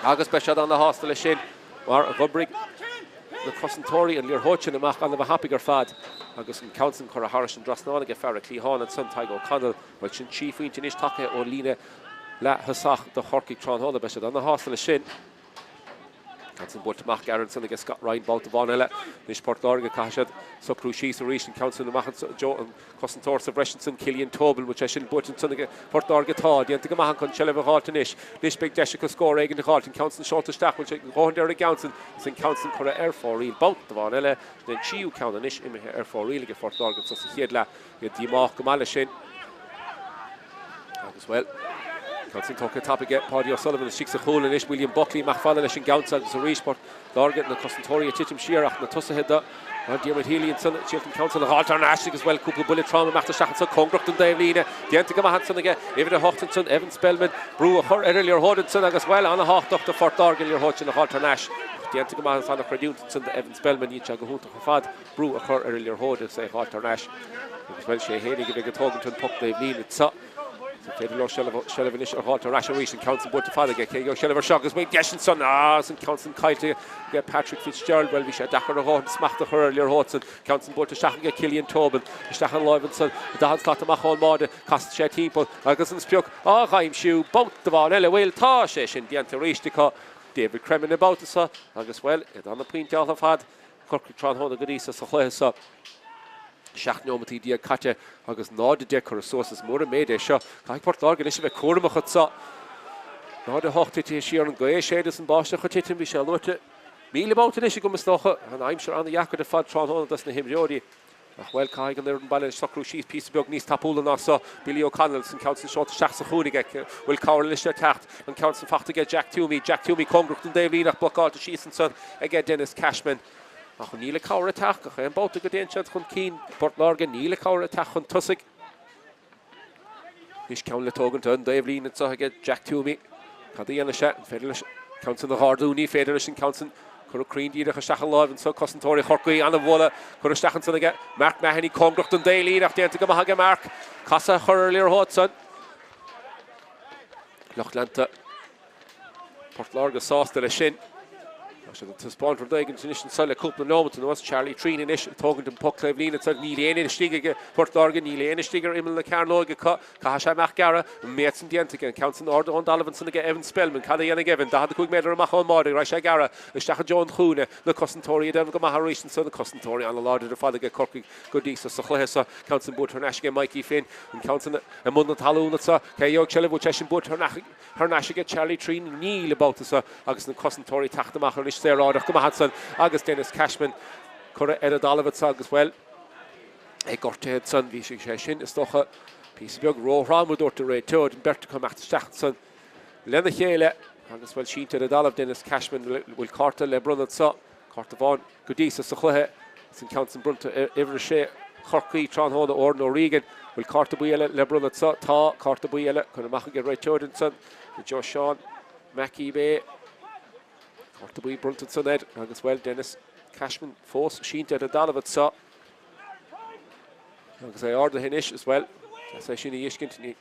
agus beidh siad ana-shásta leis sin mar dh'oibrigh na cosantóirí an liathróid sin amach ana-thapaidh ar fad agus an ceann san curtha thairis an dtrasnán aige fear an chliatháin ansan Tadhg O'Connell. Bhuel, sin 3 phointe anois tagtha ón líne leath-thosach do Chorcaigh tráthnóna. Beidh siad ana-shásta leis sin. Ceann san buailte amach gearr ansan aige Scott Ryan babhta amháin eile. Anois Port Láirge, caithfidh siad socrú síos arís. An ceann san amach i dtreo an cosantóir sa bhreis ansan, Cillian Tobin. Bhfuil sé sin buailte ansan aige Port Láirge? Tá. Déanta go maith acu an tseilbh a dh'fháilt anois. Anois beidh deis acu scór éigin a dh'fháilt. An ceann san seolta isteach. Bhfuil sé dhóthain ar an gceann san? Is an ceann san curtha ar fóraoil. Babhta amháin eile. Sin an tríú ceann anois imithe ar fóraoil aige Phort Láirge anso sa chéad leath. Iad díomách go maith leis sin. Agus, bhuel, ceann sin tógtha tapaidh aige Páidí O'Sullivan istigh sa chúl anois. William Buckley amach fada leis an gceann san agus arís Port Láirge, na cosantóirí ag titim siar ach na tosaithe do Diarmuid Healy ansan ag triail an ceann san a dh'fháilt thar n-ais agus, bhuel, cúpla buille trom imeacht isteach ansan cóngarach don dtaobhlíne. Déanta go maith ansan aige uimhir 8 ansan, Evan Spellman, brú a chur ar an liathróid ansan agus, bhuel, ana-thábhachtach do Phort Láirge an liathróid sin a dh'fháilt thar n-ais. Ach déanta go maith agus ana-chreidiúint ansan do Evan Spellman, dhein sé go hiontach ar fad. brú a chur ar an liathróid agus é a dh'fháilt thar n-ais agus, bhuel, sé fhéinig a bheidh ag tógaint an poc taobh líne anso. Is an féidir leo seilbh anois a dh'fháilt thar ais arís, an ceann san buailte fada aige, cé a gheobhaidh seilbh air seo agus bhfuil deis ansan, ah, is an ceann san caillte aige Patrick Fitzgerald, bhuel, bhí sé deacair a dhóthain smacht a chur ar an liathróid san, ceann san buailte isteach aige Cillian Tobin, isteach an láimh ansan, 40 slat amach ón mbáide, casann sé timpeall agus an sprioc á dh'aimsiú, babhta amháin eile, bhuel, tá sé sin déanta arís acu, David Cremin an babhta seo agus, bhuel, iad ana-phointeáilte ar fad. Corcaigh tráthnóna go dtí so sa chluiche seo. 17 neomataí caite agus 0-10 curtha suas. Is mór an méid é seo. Caithfidh Port Láirge anois a bheith cúramach anso. 0-8 titithe siar an gaoth ag séideadh is an báisteach ag titim. Bhí sé luaite 1,000 babhta anois agam is dócha. An aimsir an-dheacair ar fad tráthnóna dos na himreoirí. Ach, bhuel, caithfidh an fhoireann baile socrú síos píosa beag níos tapúla ná so. Billy O'Connell is an ceann san seolta isteach sa chúinne aige. Bhfuil cabhair anois le teacht? An ceann san fachta aige Jack Twomey. Jack Twomey cóngarach don dtaobhlíne ach blocáilte síos ansan aige Denis Cashman. Ach níl an cabhair ag teacht gach aon babhta go dtéann siad chun cinn. Port Láirge, níl an cabhair ag teacht chun tosaigh. Anois ceann le tógaint ón dtaobhlíne anseo aige Jack Twomey. Cad a dhéanfaidh sé? An féidir leis ceann san a dh'ardú? Ní féidir leis an ceann san. Cuireadh cruinn díreach isteach an láimh anseo. Cosantóirí Chorcaí an-bhualadh curtha isteach ansan aige Mark Mahony. Cóngarach don dtaobhlíne ach déanta go maith aige Mark. Casadh a chur ar an liathróid san. Lucht leanta Port Láirge sásta leis sin. Tá siad ag taispeáint rud éigin anois anseo le cúpla nóimeat anuas. Charlie Treen anois ag tógaint an poc taobhlíne anseo. Níl éinne istigh ag Port Láirge, níl éinne istigh ar imeall na cearnóige acu. Caithfidh sé imeacht gearradh. An méid san déanta aige. An ceann san ardaithe ón dtalamh ansan aige Evan Spellman. Cad a dhéanfaidh Evan? 45 méadar amach ón mbáide. Raghaidh sé gearradh isteach i dtreo an chúinne. Na cosantóirí ag déanamh go maith arís ansan. Na cosantóirí an-láidir ar fad aige Corcaigh go dtí so sa chluiche seo. Ceann san buaite thar n-ais aige Mikey Finn. An ceann san i mbun na talún anso. Cé a gheobhaidh seilbh? Bhfuil sé sin buaite thar n-ais aige Charlie Treen? Níl an babhta seo agus na cosantóirí ag teacht amach anois saoráideach go maith ansan agus Denis Cashman curtha ar an dtalamh anso agus, bhuel, é gortaithe ansan. Bhí sé sin, is dócha, píosa beag róthrom, a dúirt an réiteoir. An bheirt acu imeacht isteach ansan lena chéile agus, bhuel, sínte ar an dtalamh Denis Cashman. Bhfuil cárta le bronnadh anso? Cárta amháin go dtí so sa chluiche is an ceann san bronnta ar uimhir 6 Chorcaí tráthnóna, Odhrán O'Regan. Bhfuil cárta buí eile le bronnadh anso? Tá, cárta buí eile curtha amach ag an réiteoir ansan i dtreo Seán McEvay. Cárta buí bronnta ansan air agus, bhuel, Denis Cashman fós sínte ar an dtalamh anso agus é ardaithe anois is, bhuel, deas é sin a fheiscint. Ní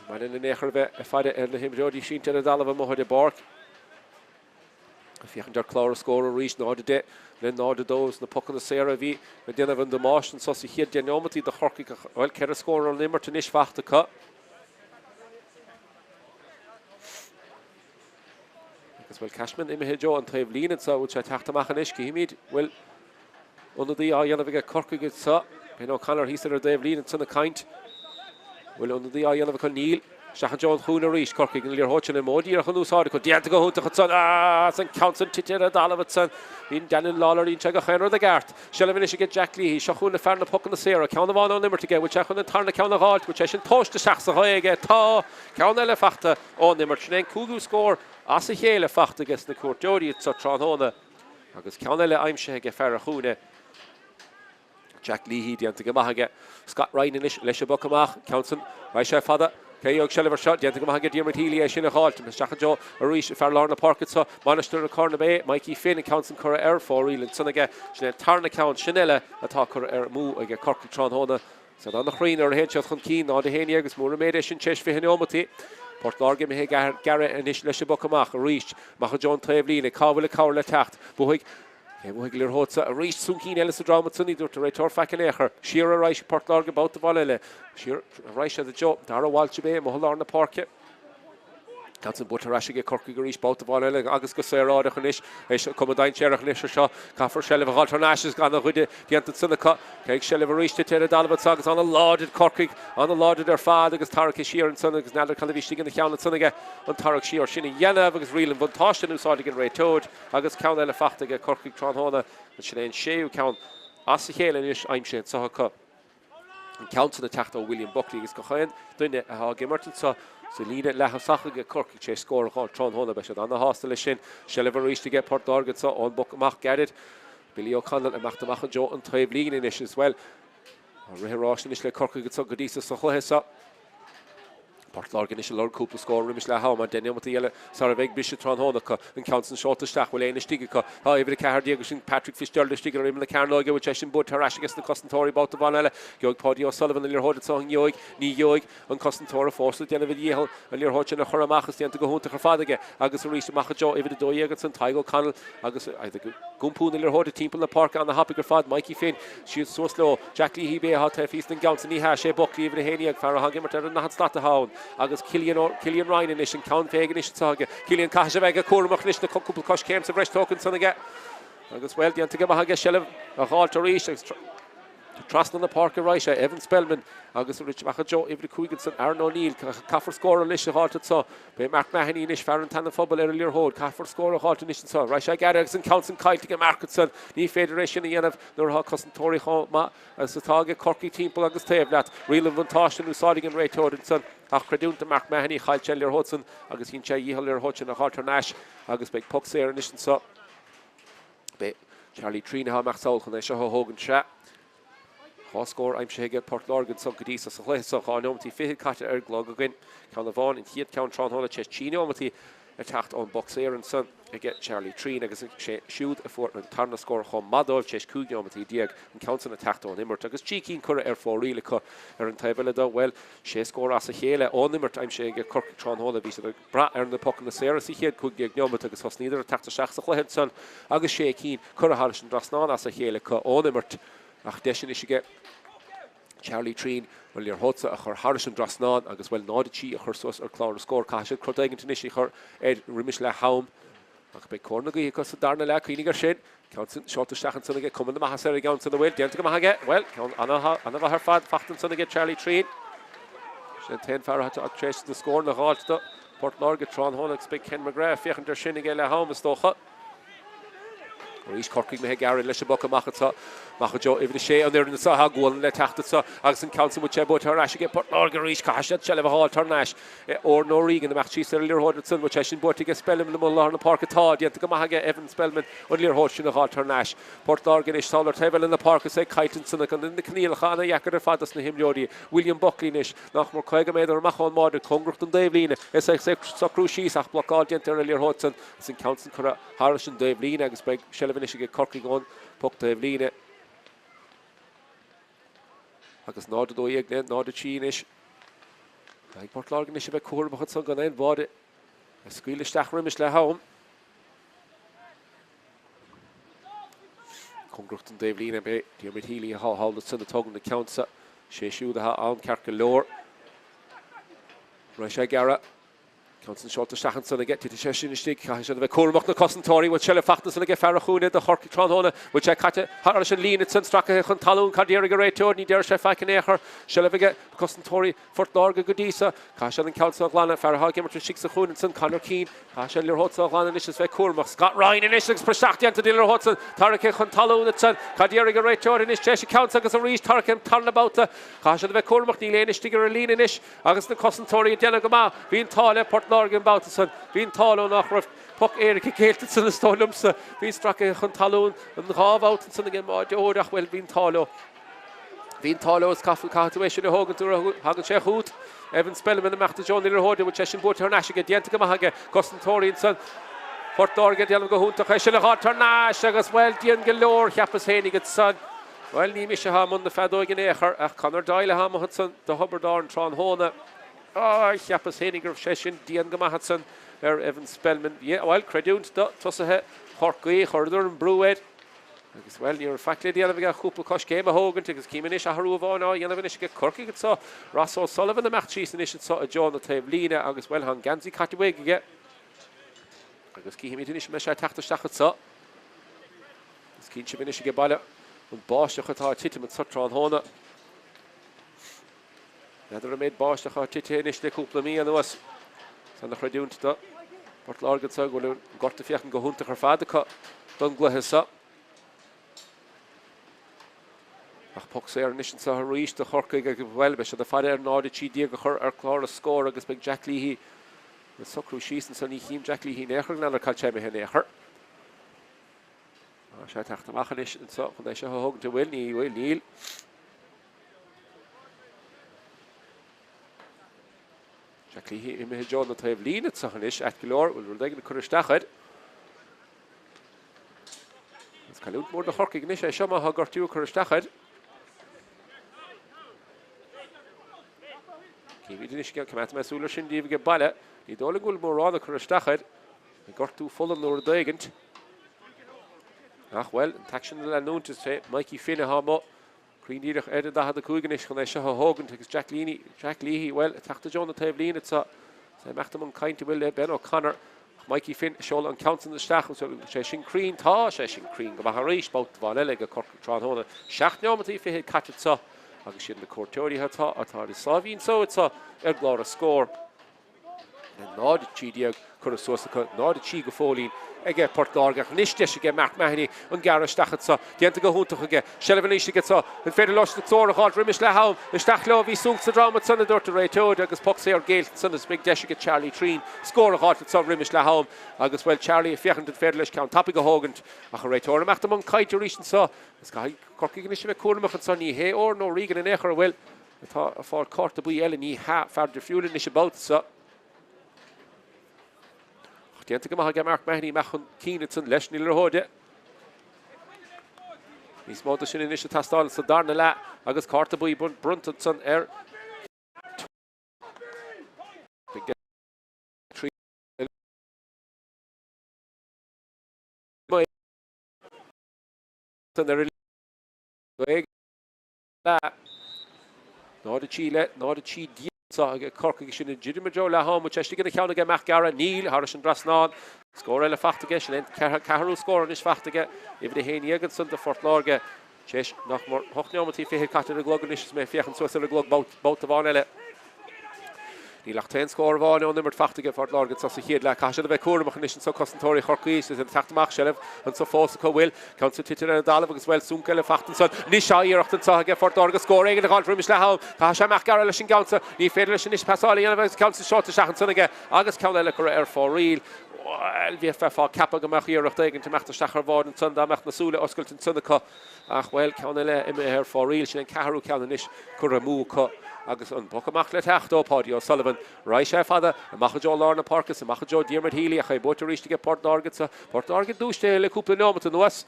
maith linn in aon chor a bheith ag faire ar na himreoirí sínte ar an dtalamh amuigh ar an bpáirc. Ag féachaint ar chlár na scór arís, 0-10 le 0-2 is na pocanna saora a bhí ag déanamh an damáiste anso sa chéad 10 neomataí do Chorcaigh ach, bhuel, ceithre scór ón imirt anois fachta acu. Agus, bhuel Cashman imithe i dtreo an taobh líne anseo, bhfuil sé ag teacht amach anois? Cífimid. Bhfuil ionadaí á dhéanamh aige Corcaigh anseo? Ben O'Connor thíos ar an dtaobh líne ansan ag caint. Bhfuil ionadaí á dhéanamh acu? Níl. Isteach i dtreo an chúinne arís, Corcaigh, an liathróid sin an modh díreach in úsáid acu. Déanta go hiontach ansan. Agus an ceann san tite ar an dtalamh ansan. Bhí Daniel Lawlor, dhein sé gach aon rud i gceart. Seilbh anois aige Jack Leahy. Seo chugainn fear na pocanna saora. Ceann amháin ón imirt aige. Bhfuil sé chun an tarna ceann a dh'fháilt? Bhfuil sé sin tomhaiste isteach sa ghaoth aige? Tá! Ceann eile fachta ón imirt. Sin é an cúigiú scór as a chéile fachta aige sna cuairteoirí anso tráthnóna agus ceann eile aimsithe aige fear an chúinne. Jack Leahy déanta go maith aige. Scott Ryan anois leis an bpoc amach. Ceann san, raghaidh sé fada. Cé a gheobhaidh seilbh air seo? Déanta go maith aige Diarmuid Healy é sin a dh'fháilt. Isteach i dtreo arís fear lár na páirce anseo. Mainistir na Corann ab é Mikey Finn an ceann san curtha ar fóraoil ansan aige. Sin é an tarna ceann sin eile atá curtha ar amú aige Corcaigh tráthnóna. Siad an-chruinn nuair a théann siad chun cinn, 0-11 is mór an méid é sin tar éis 20 neomataí. Port Láirge imithe ag gearradh anois leis an bpoc amach arís. Amach i dtreo an taobh líne. Cá bhfuil an cabhair le teacht? Buafaidh Cé a bhuafaidh an liathróid seo arís? Soncín eile sa dream ansan, ní dúirt an réiteoir faic in aon chor. Siar ar aghaidh Port Láirge babhta amháin eile. Siar ar aghaidh siad i dtreo Dara Walsh ab é amuigh i lár na páirce. Ceann san buaite ar ais aige Corcaigh arís babhta amháin eile agus go saoráideach anois. Is cuma dainséarach anois ar seo. Caithfear seilbh a dh'fháilt thar n-ais agus ana-ghoide déanta ansan acu. Cé ag seilbh arís tite ar an dtalamh anso agus ana-láidir Corcaigh, ana-láidir ar fad agus tarraicthe siar ansan agus n'fheadar cad a bhí istigh ina cheann ansan aige an tarrac siar sin a dhéanamh agus riail an bhuntáiste in úsáid ag an réiteoir. Agus ceann eile fachta aige Corcaigh tráthnóna, sin é an séú ceann as a chéile anois aimsithe anseo acu. An ceann san ag teacht ó William Buckley agus gach aon duine atá ag imirt anseo sa líne leath-thosach aige Corcaigh tar éis scór a dh'fháil tráthnóna. Beidh siad ana-shásta leis sin. Seilbh arís aige Port Láirge anseo ón bpoc amach gairid. Billy O'Connell ag imeacht amach i dtreo an taobh líne anois as bhuel. Tá rith an ráis anois le Corcaigh anseo go dtí so sa chluiche seo. Port Láirge anois ag lorg cúpla scór roimis leath ama, 10 neomataí eile sara bheidh briseadh tráthnóna acu. An ceann san seolta isteach, bhfuil éinne istigh acu? Tá uimhir 14, sin Patrick Fitzgerald istigh ar imeall na cearnóige, bhfuil sé sin buaite thar ais aige sna cosantóirí babhta amháin eile? Gheobhaidh Páidí O'Sullivan an liathróid anseo, an ngeobhaidh? Ní gheobhaidh. An cosantóir fós ag déanamh a dhícheall an liathróid sin a chur amach is déanta go hiontach ar fad aige agus arís amach i dtreo uimhir 12 ansan Tadhg O'Connell agus iad ag iompú na liathróide timpeall na páirce ana-thapaidh ar fad. Mikey Finn siad suas leo. Jack Leahy ab é atá taobh thíos den gceann san. Ní hea, sé Buckley uimhir 11, fear atá ag imirt ar an ndaichead slat atá ann agus Cillian Cillian Ryan anois an ceann fé aige anois anseo aige. Cillian caithfidh sé a bheith go cúramach anois na cúpla coiscéim sa bhreis tógtha ansan aige agus bhuel déanta go maith aige seilbh a dh'fháilt arís agus Trasna na páirce arís é Evan Spellman agus arís amach i dtreo uimhir 5 ansan Aaron O'Neill. Caithfear scór anois a dh'fháilt anso. Beidh Mark Mahony anois, fear an tSeana-Phobail, ar an liathróid. Caithfear scór a dh'fháilt anois anso. Raghaidh sé ag gearradh agus an ceann san caillte ag Mark ansan. Ní féidir é sin a dhéanamh nuair atá cosantóirí chomh maith agus atá aige Corcaigh timpeall agus taobh leat. Riail an bhuntáiste in úsáid ag an réiteoir ansan ach creidiúint do Mark Mahony, chaill sé an liathróid san agus dhein sé a dhícheall an liathróid sin a dh'fháilt thar n-ais agus beidh poc saor anois anso. Beidh Charlie Treen atá ag imeacht sall chun é seo a thógaint. Sea, 2 scór aimsithe aige Port Láirge anso go dtí so sa chluiche so. 2 neomataí fichead caite ar an gclog againn. Ceann amháin, an chéad ceann tráthnóna tar éis 3 neomataí ag teacht ón bpoc saor ansan aige Charlie Treen agus sé siúd a fuair an tarna scór chomh maith dóibh tar éis 15 neomataí, an ceann san ag teacht ón imirt agus 3 cinn curtha ar fóraoil acu ar an taobh eile de. Bhuel, sé scór as a chéile ón imirt aimsithe aige Corcaigh tráthnóna. Bhí siad ag. brath ar na pocanna saora sa chéad 15 neomat agus thosnaíodar ag teacht isteach sa chluiche ansan agus sé cinn curtha thairis an dtrasnán as a chéile acu ón imirt ach deis anois aige Charlie Treen an liathróid seo a chur thairis an dtrasnán agus, bhuel, 0-3 a chur suas ar chlár na scór. Caithfidh siad crud éigint anois a chur air roimis leath am. Ach beidh cóir na gaoithe acu sa darna leath, cuimhnigh air sin. Ceann san seolta isteach ansan aige, cuma na maitheasa ar an gceann san, an bhfuil? Déanta go maith aige. Bhuel, ceann an-mhaith ar fad fachta ansan aige Charlie Treen. Sin an t-aon fear atá tar éis na scóranna a dh'fháilt do Phort Láirge tráthnóna agus beidh Ken McGrath ag féachaint air sin ag leath am, is dócha. Arís Corcaigh imithe ag gearradh leis an bpoc amach anseo. Amach i dtreo uimhir a sé an fhoireann anseo. Tá gualainn le teacht anseo agus an ceann san bhfuil sé buaite thar ais aige Port Láirge arís. Caithfidh siad seilbh a dh'fháilt thar n-ais. Odhrán O'Regan imeacht síos ar an liathróid ansan. Bhfuil sé sin buaite aige Spellman i lár na páirce? Tá. Déanta go maith aige Evan Spellman an liathróid sin a dh'fháilt thar n-ais. Port Láirge anois sall ar taobh eile na páirce is é ag cailliúint ansan ach na coinníollacha ana-dheacair ar fad dos na himreoirí. William Buckley anois nach mór 50 méadar amach ón mbáide cóngarach don dtaobhlíne. Is é ag socrú síos ach blocáil déanta ar an liathróid san agus an ceann san curtha thairis an dtaobhlíne agus beidh seilbh anois aige Corcaigh ón bpoc taobhlíne. Agus 0-12 le 0-3 anois. Caithfidh Port Láirge anois a bheith cúramach ansan gan aon bháide a scaoileadh isteach roimis leath am. Cóngarach don dtaobhlíne ab é Diarmuid Healy atá thall ansan ag tógaint na ceann seo. Sé siúd atá ann ceart go leor. Raibh sé ag gearradh. Ceann san seolta isteach ansan aige, titfidh sé sin istigh, caithfidh siad a bheith cúramach na cosantóirí, bhfuil seilbh fachta ansan aige fear an chúinne do Chorcaigh tráthnóna, bhfuil sé caite thar an líne ansan, stracaithe chun talún, cad déarfaidh an réiteoir, ní déarfaidh sé faic in aon chor, seilbh aige cosantóirí Phort Láirge go dtí so, caithfidh siad an ceann so a ghlanadh, fear atá ag imirt istigh sa chúinne ansan, Conor Keane, caithfidh sé an liathróid so a ghlanadh anois is bheith cúramach, Scott Ryan anois agus briseadh déanta den liathróid san, tarraicthe chun talún ansan, cad déarfaidh an réiteoir anois, tar éis an ceann so agus arís tarraicthe an tarna babhta, caithfidh siad a bheith cúramach, níl éinne istigh ar an líne anois. Agus na cosantóirí ag déanamh go maith, bhí an t-ádh le Port Láirge an babhta san. Bhí an t-ádh leo nach raibh poc éirice géillte ansan is dóigh liomsa. Bhí stracaithe chun talún an dhá bhabhta ansan ag an mbáireoir ach, bhuel, bhí an t-ádh leo. Bhí an t-ádh leo is caithfidh tú é sin a thógaint nuair a thagann sé chugat. Evan Spellman ag imeacht i dtreo na liathróide, bhfuil sé sin buaite thar n-ais aige, déanta go maith aige. Cosantóirí ansan Phort Láirge ag déanamh go hiontach é sin a dh'fháilt thar n-ais agus, bhuel, dian go leor, cheapas fhéinig ansan. Bhuel, ní mise atá i mbun na feadóige in aon chor, ach Conor Doyle atá amuigh ansan do Thiobraid Árann tráthnóna. Á, cheapas féinig go raibh sé sin dian go maith ansan ar Evan Spellman. Yeah, bhuel, creidiúint do tosaithe Chorcaí, chuireadar an brú air. Agus, bhuel, ní raibh faic le déanamh aige ach cúpla coiscéim a thógaint agus cím anois athrú amháin á dhéanamh anois aige Corcaigh anso. Ross O'Sullivan ag imeacht síos anois anso i dtreo na taobh líne agus, bhuel, tá an geansaí caite uaidh aige. Agus cífimid anois an mbeidh sé ag teacht isteach anso. Is cíonn sibh anois age baile an báisteach atá ag titim anso tráthnóna. N'fheadar an méid báisteach atá tite anois le cúpla mí anuas. Is ana chreidiúint do Phort Láirge anso go bhfuil an gort ag féachaint go hiontach ar fad acu don gcluiche seo. Ach poc saor anois anso arís do Chorcaigh agus bhuel beidh siad ag faire ar 0-13 a chur ar chlár a scóir agus beidh Jack Leahy ag socrú síos anso. Ní chím Jack Leahy in aon chor, n'fheadar cá bhfuil sé imithe in aon chor. Tá sé ag teacht amach anois anseo chun é seo a thógaint, an bhfuil? Ní bhfuil, níl. Jack Leahy imithe i dtreo na taobh líne anseo anois, ait go leor, bhfuil rud éigin ag cur isteach air. Is cailliúint mór do Chorcaigh anois é seo má tá gortú ag cur isteach air. Címid anois, coimeádfaidh mé súil ar sin daoibh age baile. Ní dóigh liom go bhfuil mórán ag cur isteach air. Gortú fola nó rud éigint. Ach, bhuel, an t-aicsean a leanúint is é Mikey Finn atá amuigh cruinn díreach ar an 45 anois chun é seo a thógaint agus Jack Leahy, Jack Leahy, bhuel, ag teacht i dtreo na taobh líne anseo. Is é ag imeacht i mbun cainte bhfuil le Ben O'Connor. Ach Mikey Finn ag seoladh an ceann san isteach agus bhfuil sé sin cruinn? Tá sé sin cruinn go maith arís. Babhta amháin eile ag Corcaigh tráthnóna. Seacht neomataí fichead caite anseo agus siad na cuairteoirí atá atá ar a sáimhín só anseo ar gclár an scóir. 0-13 curtha suas acu, 0-3 go fóillín aige Port Láirge ach anois deis aige Mark Mahony an gearradh isteach anso. Déanta go hiontach aige. Seilbh anois aige anso. An féidir leo scór a dh'fháilt roimis leath am? Isteach leo. Bhí súnc sa drom ansan a dúirt an réiteoir agus poc saor géillte ansan agus beidh deis aige Charlie Treen scór a dh'fháilt anso roimis leath am agus bhuel Charlie ag féachaint an féidir leis ceann tapaidh a thógaint ach an réiteoir ag imeacht i mbun cainte arís anso. Is caithfidh Corcaigh anois a bheith cúramach anso. Ní hé Odhrán O'Regan in aon chor a bhfuil. Atá ag fáil cárta buí eile, ní hea, fear difriúil anois an babhta seo. Ach déanta go maith aige Mark Mahony amach chun cinn ansan leis an liathróid. Níos mó de sin anois ag teastáil sa darna leath agus cárta buí bronnta ansan ar 0-3 le 0-13 anseo ag Corcaigh sin ag druidim i dtreo leath ama. Tá istigh ina cheann aige Mac Geara. Níl, thairis an dtrasnán. Scór eile fachta aige. Sin é an ceathrú scór anois fachta aige. Uimhir 11 ansan do Phort Láirge. Tar éis nach mór hocht neomataí fichead caite ar an gclog anois is mé ag féachaint suas ar an gclog babhta amháin eile. Níl ach t-aon scór amháin ón imirt fachta ag Port Láirge anso sa chéad leath. Caithfidh siad a bheith cúramach anois anso cosantóirí Chorcaí is iad ag teacht amach. Seilbh anso fós acu bhfuil ceann san tite ar an dtalamh agus bhuel súnc eile fachta ansan. Anois tá iarracht anso aige Phort Láirge scór éigin a dh'fháilt roimis leath am. Caithfidh sé amach gearradh leis an gceann so. Ní féidir leis anois pasáil a dhéanamh agus ceann san seolta isteach ansan aige agus ceann eile curtha ar fóraoil. Bhuel bheifeá ag ceapadh go mbeadh iarracht éigin imeacht isteach ar bhád ansan dá mbeadh na súile oscailte ansan acu. Ach, bhuel, ceann eile imithe ar fóraoil, sin an ceathrú ceann anois curtha amú acu agus an poc amach le teacht ó Páidí O'Sullivan. Raghaidh sé fada, amach i dtreo lár na páirce is amach i dtreo Diarmuid Healy ach é buaite arís aige Port Láirge anso. Port Láirge dúisithe le cúpla neomat anuas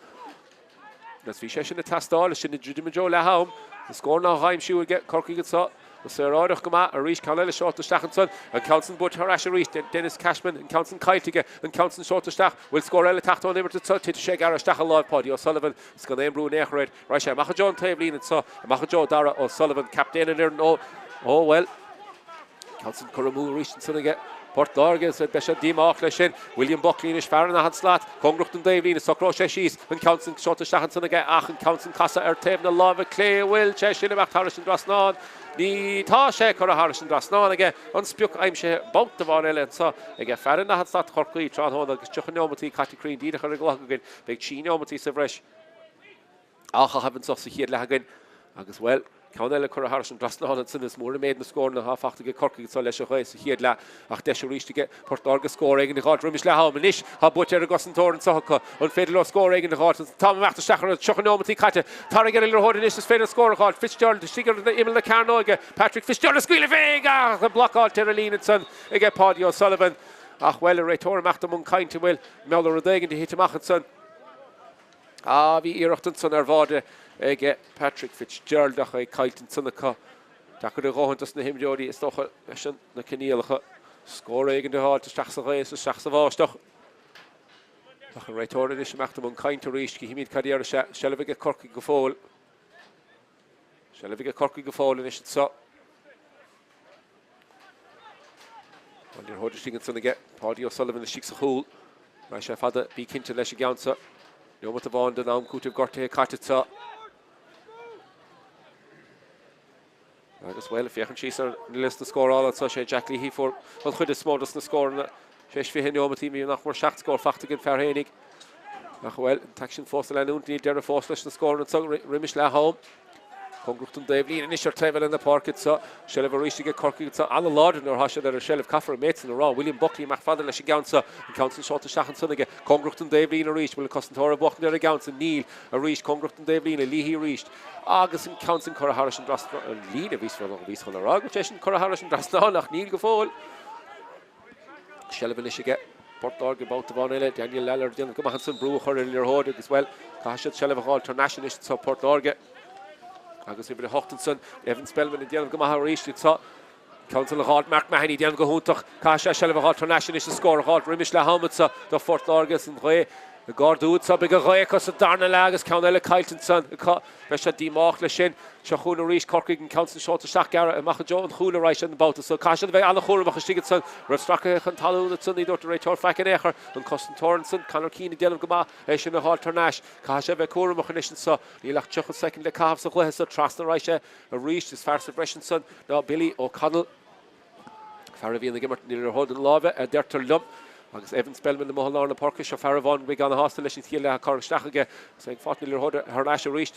agus bhí sé sin ag teastáil, sin ag druidim i dtreo leath am. An scór á aimsiú aige Corcaigh anso. Saoráideach go maith arís, ceann eile seolta isteach ansan, an ceann san buaite thar ais arís, Denis Cashman, an ceann san caillte aige, an ceann san seolta isteach, bhfuil scór eile ag teacht ón imirt anso, titfidh sé gearradh isteach i láimh Páidí O'Sullivan, is gan aon brú in aon chor air, raghaidh sé amach i dtreo an taobhlíne anso, amach i dtreo Dara O'Sullivan, captaen an fhoireann, ó, ó, bhuel, ceann san curtha amú arís ansan aige. Port Láirge agus beidh siad díomách leis sin. William Buckley anois, fear an daichead slat, cóngarach don dtaobhlíne, socróidh sé síos, an ceann san seolta isteach ansan aige ach an ceann san casadh ar taobh na láimhe clé, an bhfuil sé sin imeacht thairis an dtrasnán? Ní, tá sé curtha thairis an dtrasnán aige, an sprioc aimsithe babhta amháin eile anso aige fear an daichead slat Chorcaí tráthnóna agus 30 neomataí caite cruinn díreach ar an gcloch againn, beidh 3 neomataí sa bhreis. á chaitheamh anso sa chéad leath againn agus, bhuel, ceann eile curtha thairis an dtrasnán ansin. Is mór an méid na scóranna atá fachta aige Corcaigh anso leis an ghaoth sa chéad leath ach deis arís aige Port Láirge scór éigin a dh'fháilt roimis leath am. Anois tá buaite ar an gcosantóir anso acu. An féidir leo scór éigin a dh'fháilt? An t-am imeacht isteach ar 30 neomataí caite. Tarraing ar an liathróid anois is féidir scór a dh'fháilt. Fitzgerald istigh ar imeall na cearnóige. Patrick Fitzgerald ag scaoileadh bheidh ach blocáilte ar an líne ansan aige Páidí O'Sullivan. Ach, bhuel, an réiteoir imeacht i mbun cainte, an bhfuil mar gheall ar rud éigin a thit amach ansan. Ah, bhí iarracht ansan ar bháide aige Patrick Fitzgerald ach é caillte ansan acu. Deacair a dhóthain dos na himreoirí, is dócha, leis na coinníollacha scór éigin a fháilt isteach sa ghaoth is isteach sa bháisteach. Ach an réiteoir anois imeacht i mbun cainte arís, cífimid cad a déarfas sé. Seilbh aige Corcaigh go fóill. Seilbh aige Corcaigh go fóill anois anso. An liathróid istigh ansan aige Páidí O'Sullivan istigh sa chúl. Raghaidh sé fada, bí cinnte leis an gceann seo. Neomat amháin den am cúitimh gortaithe caite anseo. Agus, bhuel, féachaint síos ar an liosta scórála anseo, sé Jack Leahy fuair an chuid is mó dos na scóranna. Tar éis 20 neomataí, bhí nach mór 7 scór fachta ag an fear fhéinig. Ach, bhuel, an t-aicsean fós ag leanúint, níl deireadh fós leis na scóranna anseo roimis leath am. Cóngarach don dtaobhlíne anois ar taobh eile na páirce anseo. Seilbh arís aige Corcaigh anseo. An-láidir nuair atá siad ar an seilbh. Caithfear an méid san a rá. William Buckley amach fada leis an gceann seo. An ceann san seolta isteach ansan aige. Cóngarach don dtaobhlíne arís. Bhfuil an cosantóir ag buachtaint ar an gceann san? Níl. Arís cóngarach don dtaobhlíne. Leahy arís. Agus an ceann san curtha thairis an dtrasnán. An líne, bhíos chun a rá go bhfuil sé sin curtha thairis an dtrasnán ach níl go fóill. Seilbh anois aige Port Láirge babhta amháin eile. Daniel Lalor ag déanamh go maith ansan brú a chur ar an liathróid agus, bhuel, caithfidh siad seilbh a dh'fháil thar n-ais anois anseo Port Láirge. Agus uimhir 8 ansan, Evan Spellman ag déanamh go maith arís anseo. Ceann san a dh'fháilt Mark Mahony déanamh go hiontach. Caithfidh sé seilbh a dh'fháilt thar n-ais anois is scór a dh'fháilt roimis leath am anseo do Phort Láirge is an ghaoth ag ardú anseo. Beidh an ghaoth acu sa darna leath agus ceann eile caillte ansan acu. Beidh siad díomách leis sin. Seo chugainn arís Corcaigh, an ceann san seolta isteach gearr amach i dtreo an chúil a raghaidh sé an babhta so. Caithfidh siad a bheith an-chúramach istigh ansan. Raibh sracaithe chun talún ansan, ní dúirt an réiteoir faic in aon chor. An cosantóir ansan, Conor Keane ag déanamh go maith é sin a dh'fháilt thar n-ais. Caithfidh sé a bheith cúramach anois anso. Níl ach 30 soicind le caitheamh sa chluiche so. Trasna a raghaidh sé arís. Is fear sa bhreis ansan ná Billy O'Connell. Fear a bhíonn ag imirt liathróid na láimhe, a deirtear liom. Agus Evan Spellman amuigh i lár na páirce. Seo fear amháin a bheidh ana-shásta leis an chéad leath curtha isteach aige. Is é ag fáilt na liathróide thar n-ais arís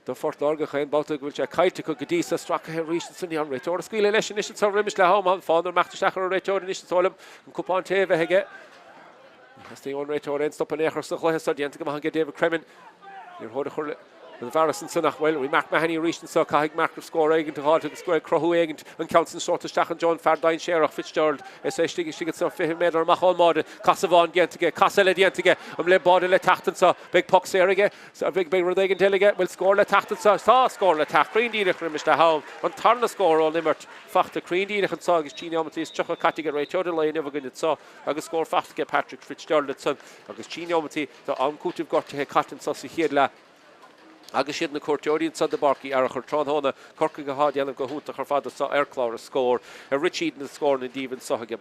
do Phort Láirge. Chaon babhta go bhfuil sé caillte acu go dtí so. Sracaithe arís ansan. An réiteoir ag scaoileadh leis anois anso roimis leath am. An fána imeacht isteach ar an réiteoir anois is dóigh liom an cupán tae a bheith aige. Ní theastaíonn ón réiteoir aon stop in aon chor sa chluiche so. Déanta go maith aige David Cremin. Liathróid a chur ina bhfearas ansan ach, bhuel, bhí Mark Mahony arís anso. Caithfidh Mark scór éigint a dh'fháilt agus ag cruthú éigint an ceann san seolta isteach i dtreo an fear dainséarach, Fitzgerald. Is é istigh istigh anso 20 méadar amach ón mbáide. Casadh amháin déanta aige, casadh eile déanta aige. An mbeidh báide le teacht anso? Beidh poc saor aige? Beidh rud éigint eile aige? Bhfuil scór le teacht anso? Tá scór le teacht. Cruinn díreach roimis leath am. An tarna scór ón imirt fachta cruinn díreach anso agus 3 neomataí is 30 caite ag an réiteoir an lae inniu againn anso agus scór fachta aige Patrick Fitzgerald ansan agus 3 neomataí Tá am cúitimh gortaithe caite anso sa chéad leath agus siad na cuairteoirí anso i bPáirc Uí Fhearchair tráthnóna, Corcaigh athá déanamh go hiontach ar fad anso ar chlár an scóir. Ar Richie na scóranna díobh anso aige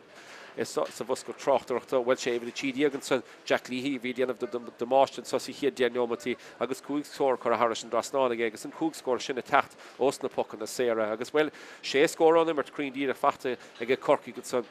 sa bhosca tráchtaireachta. Bhuel, sé uimhir 13 ansan, Jack Leahy, a bhí ag déanamh damáiste anso sa chéad deich neomataí agus cúig scór curtha thairis an dtrasnán aige agus an cúig scór sin ag teacht ós na pocanna saora. Agus, bhuel, sé scór ón imirt cruinn díreach fachta aige Corcaigh ansan.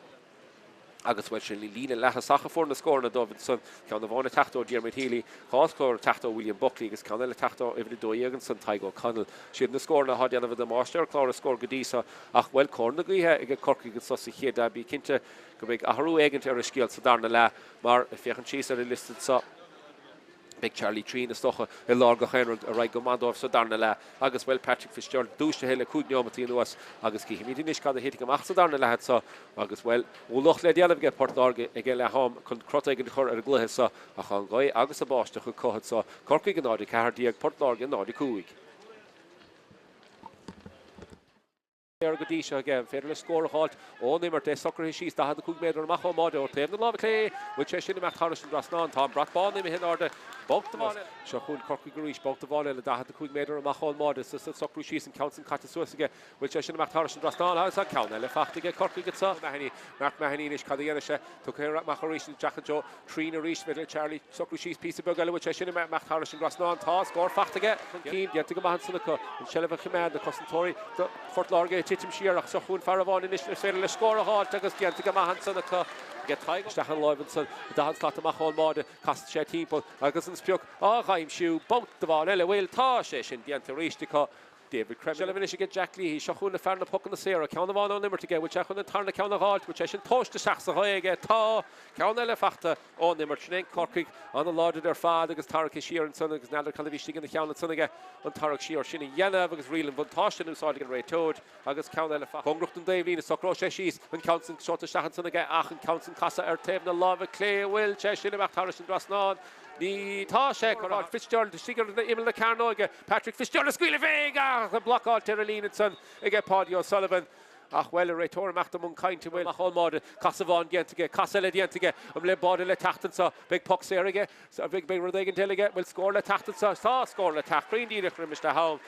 Agus bhuel sin líne leath-thosach a fuair na scóranna dóibh ansan, ceann amháin ag teacht ó Diarmuid Healy, dhá scór ag teacht ó William Buckley agus ceann eile ag teacht ó uimhir 12 ansan, Tadhg O'Connell. Siad na scóranna athá déanamh a damáiste ar chlár an scóir go dtí so ach bhuel cóir na gaoithe ag Corcaigh anso sa chéad leath. Bí cinnte go mbeidh athrú éigint ar an scéal sa darna leath mar, ag féachaint síos ar an liosta anso, Beidh Charlie Treen, is dócha, i lár gach aon rud a raghaidh go maith dóibh sa darna leath agus, bhuel, Patrick Fitzgerald dúisithe le cúig neomataí anuas agus cífimid anois cad a thitfidh amach sa darna leath anso agus, bhuel, ualach le déanamh aige Port Láirge ag leath am chun crot éigin a chur ar an gcluiche seo ach an ghaoth agus an báisteach acu anso, Corcaigh 0-14, Port Láirge 0-5. Go dtí seo aige. An féidir leis scór a dh'fháilt ón imirt? É socraithe síos 45 méadar amach ón mbáide ó taobh na láimhe clé. Bhfuil sé sin imeacht thairis an dtrasnán? Tá an brat bán imithe in airde. Babhta amháin eile. Seo chugainn Corcaigh arís. Babhta amháin eile, 45 méadar amach ón mbáide. Sa socrú síos, an ceann san caite suas aige. Bhfuil sé sin ag imeacht thairis an dtrasnán? Agus tá ceann eile fachta aige Corcaigh anseo. Mahony, Mark Mahony anois, cad a dhéanfaidh sé? Tugtha amach arís isteach i dtreo Treen arís. Féidir le Charlie socrú síos píosa beag eile. Bhfuil sé sin ag imeacht thairis an dtrasnán? Tá, scór fachta aige. Chun cinn, déanta go maith ansan acu. An tseilbh a choimeád, na cosantóirí do Phort Láirge ag titim siar ach seo chugainn fear amháin anois is féidir leis scór a dh'fháilt agus déanta go maith ansan acu. Aige Tadhg isteach an láimh ansan, 40 slat amach ón mbáide. Casann sé timpeall agus an sprioc á dh'aimsiú. Babhta amháin eile, bhuel, tá sé sin déanta arís acu. David Cremin. Seilbh anois aige Jack Leahy. Seo chugainn fear na pocanna saora. Ceann amháin ón imirt aige. Bhfuil sé chun an tarna ceann a dh'fháilt? Bhfuil sé sin tomhaiste isteach sa ghaoth aige? Tá! Ceann eile fachta ón imirt. Sin é Corcaigh an-láidir ar fad agus tarraicthe siar ansan agus n'fheadar cad a bhí istigh ina cheann ansan aige an tarrac siar sin a dhéanamh agus riail an bhuntáiste in úsáid ag an réiteoir. Agus ceann eile fachta. Cóngarach don dtaobhlíne, socróidh sé síos, an ceann san seolta isteach ansan aige ach an ceann san casadh ar taobh na láimhe clé, an bhfuil sé sin ag imeacht thairis an dtrasnán? Ní, tá sé! Cur Fitzgerald istigh ar imeall na cearnóige, Patrick Fitzgerald ag scaoileadh fé ach blocáilte ar an líne ansan aige Paudie O'Sullivan. Ach bhuel, an réiteoir ag imeacht i mbun cainte, an bhfuil? Amach ón mbáide, casadh amháin déanta aige, casadh eile déanta aige, an mbeidh báide le teacht anso? Beidh poc saor aige, beidh rud éigin eile aige, bhfuil scór le teacht anso? Tá scór le teacht, cruinn díreach roimis leath am.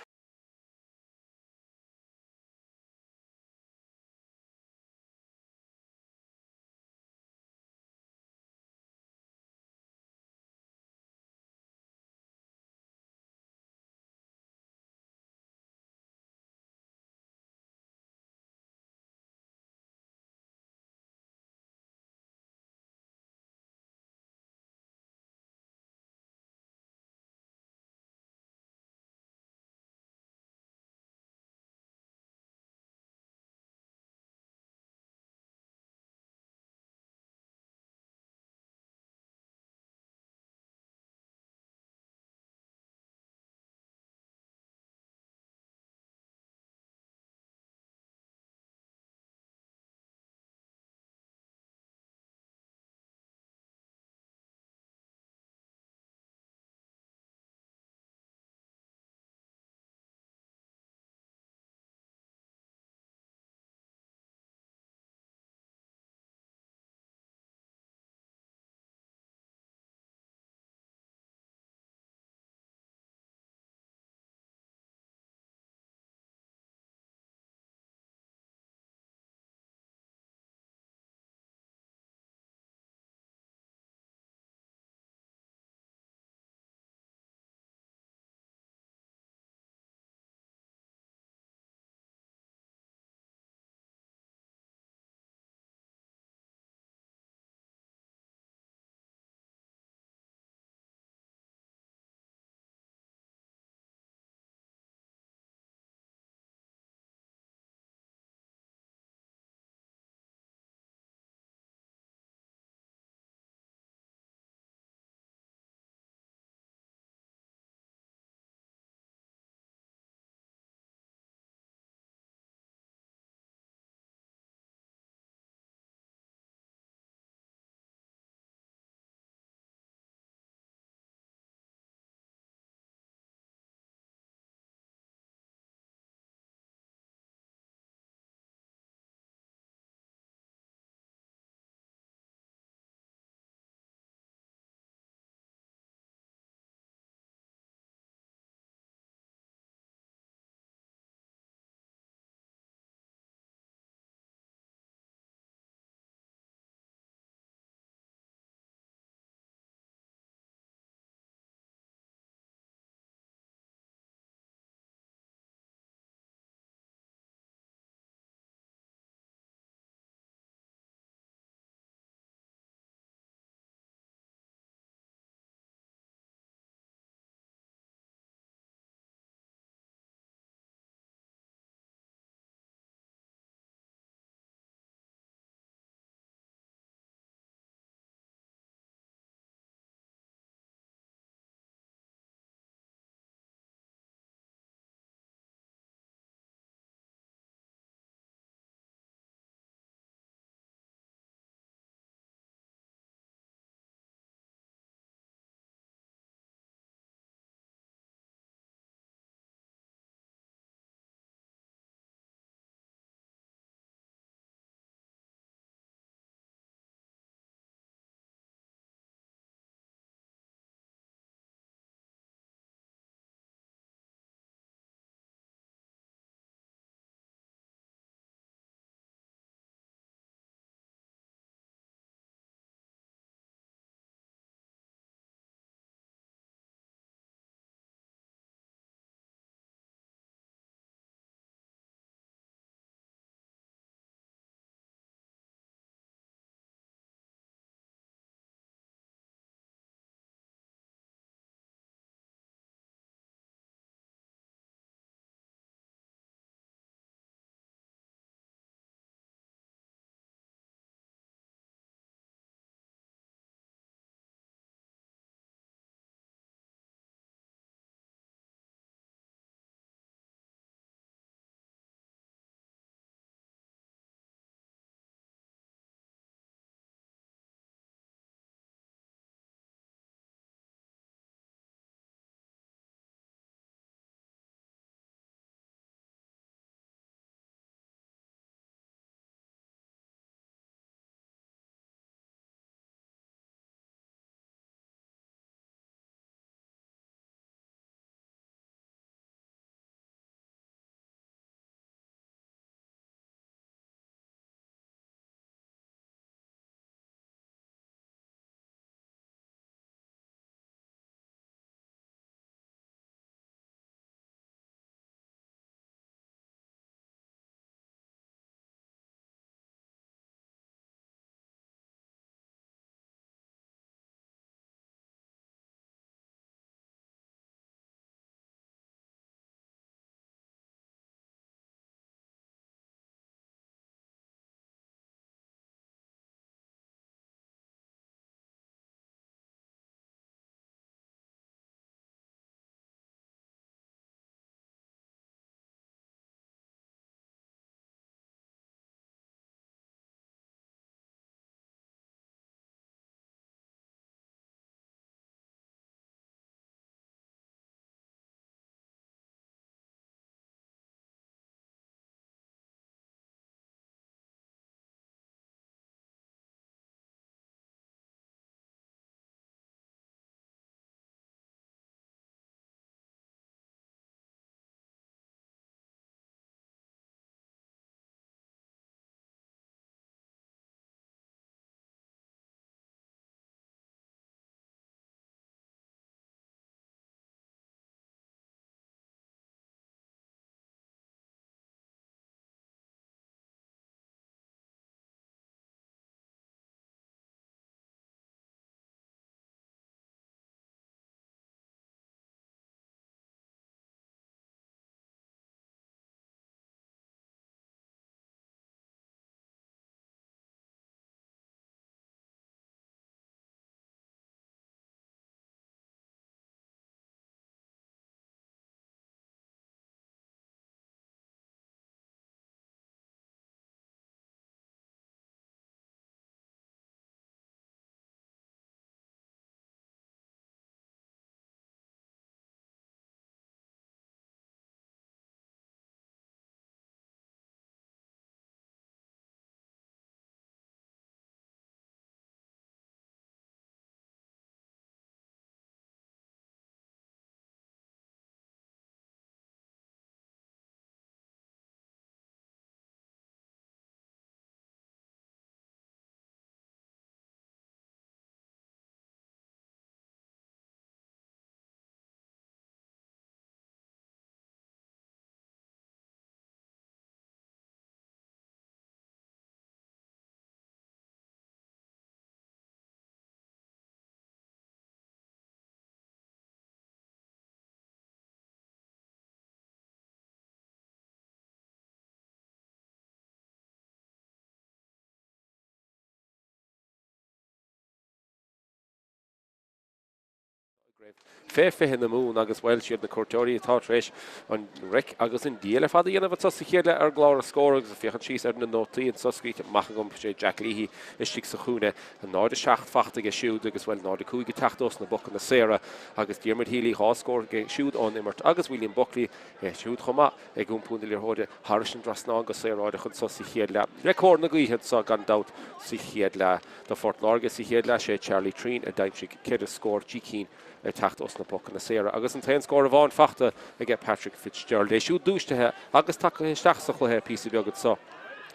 Craobh Fé 20 na Mumhan agus, bhuel, siad na cuairteoirí atá tar éis an raic agus an díol ar fad a dhéanamh anseo sa chéad leath ar an gclár scór agus ag féachaint síos ar na nótaí anseo scríte amach agam, sé Jack Leahy istigh sa chúinne, 0-7 fachta aige siúd agus, bhuel, 0-5 ag teacht ós na bpocanna saora agus Diarmuid Healy, dhá scór aige siúd ón imirt agus William Buckley é siúd chomh maith ag iompú na liathróide thairis an dtrasnán go saoráideach anseo sa chéad leath. Le cóir na gaoithe anseo gan dabht sa chéad leath. Do Phort Láirge sa chéad leath, sé Charlie Treen a d'aimsigh ceithre scór, trí cinn ag teacht os na pocanna saora agus an t-aon scór amháin fachta aige Patrick Fitzgerald. É siúd dúisithe agus tagtha isteach sa chluiche píosa beag anseo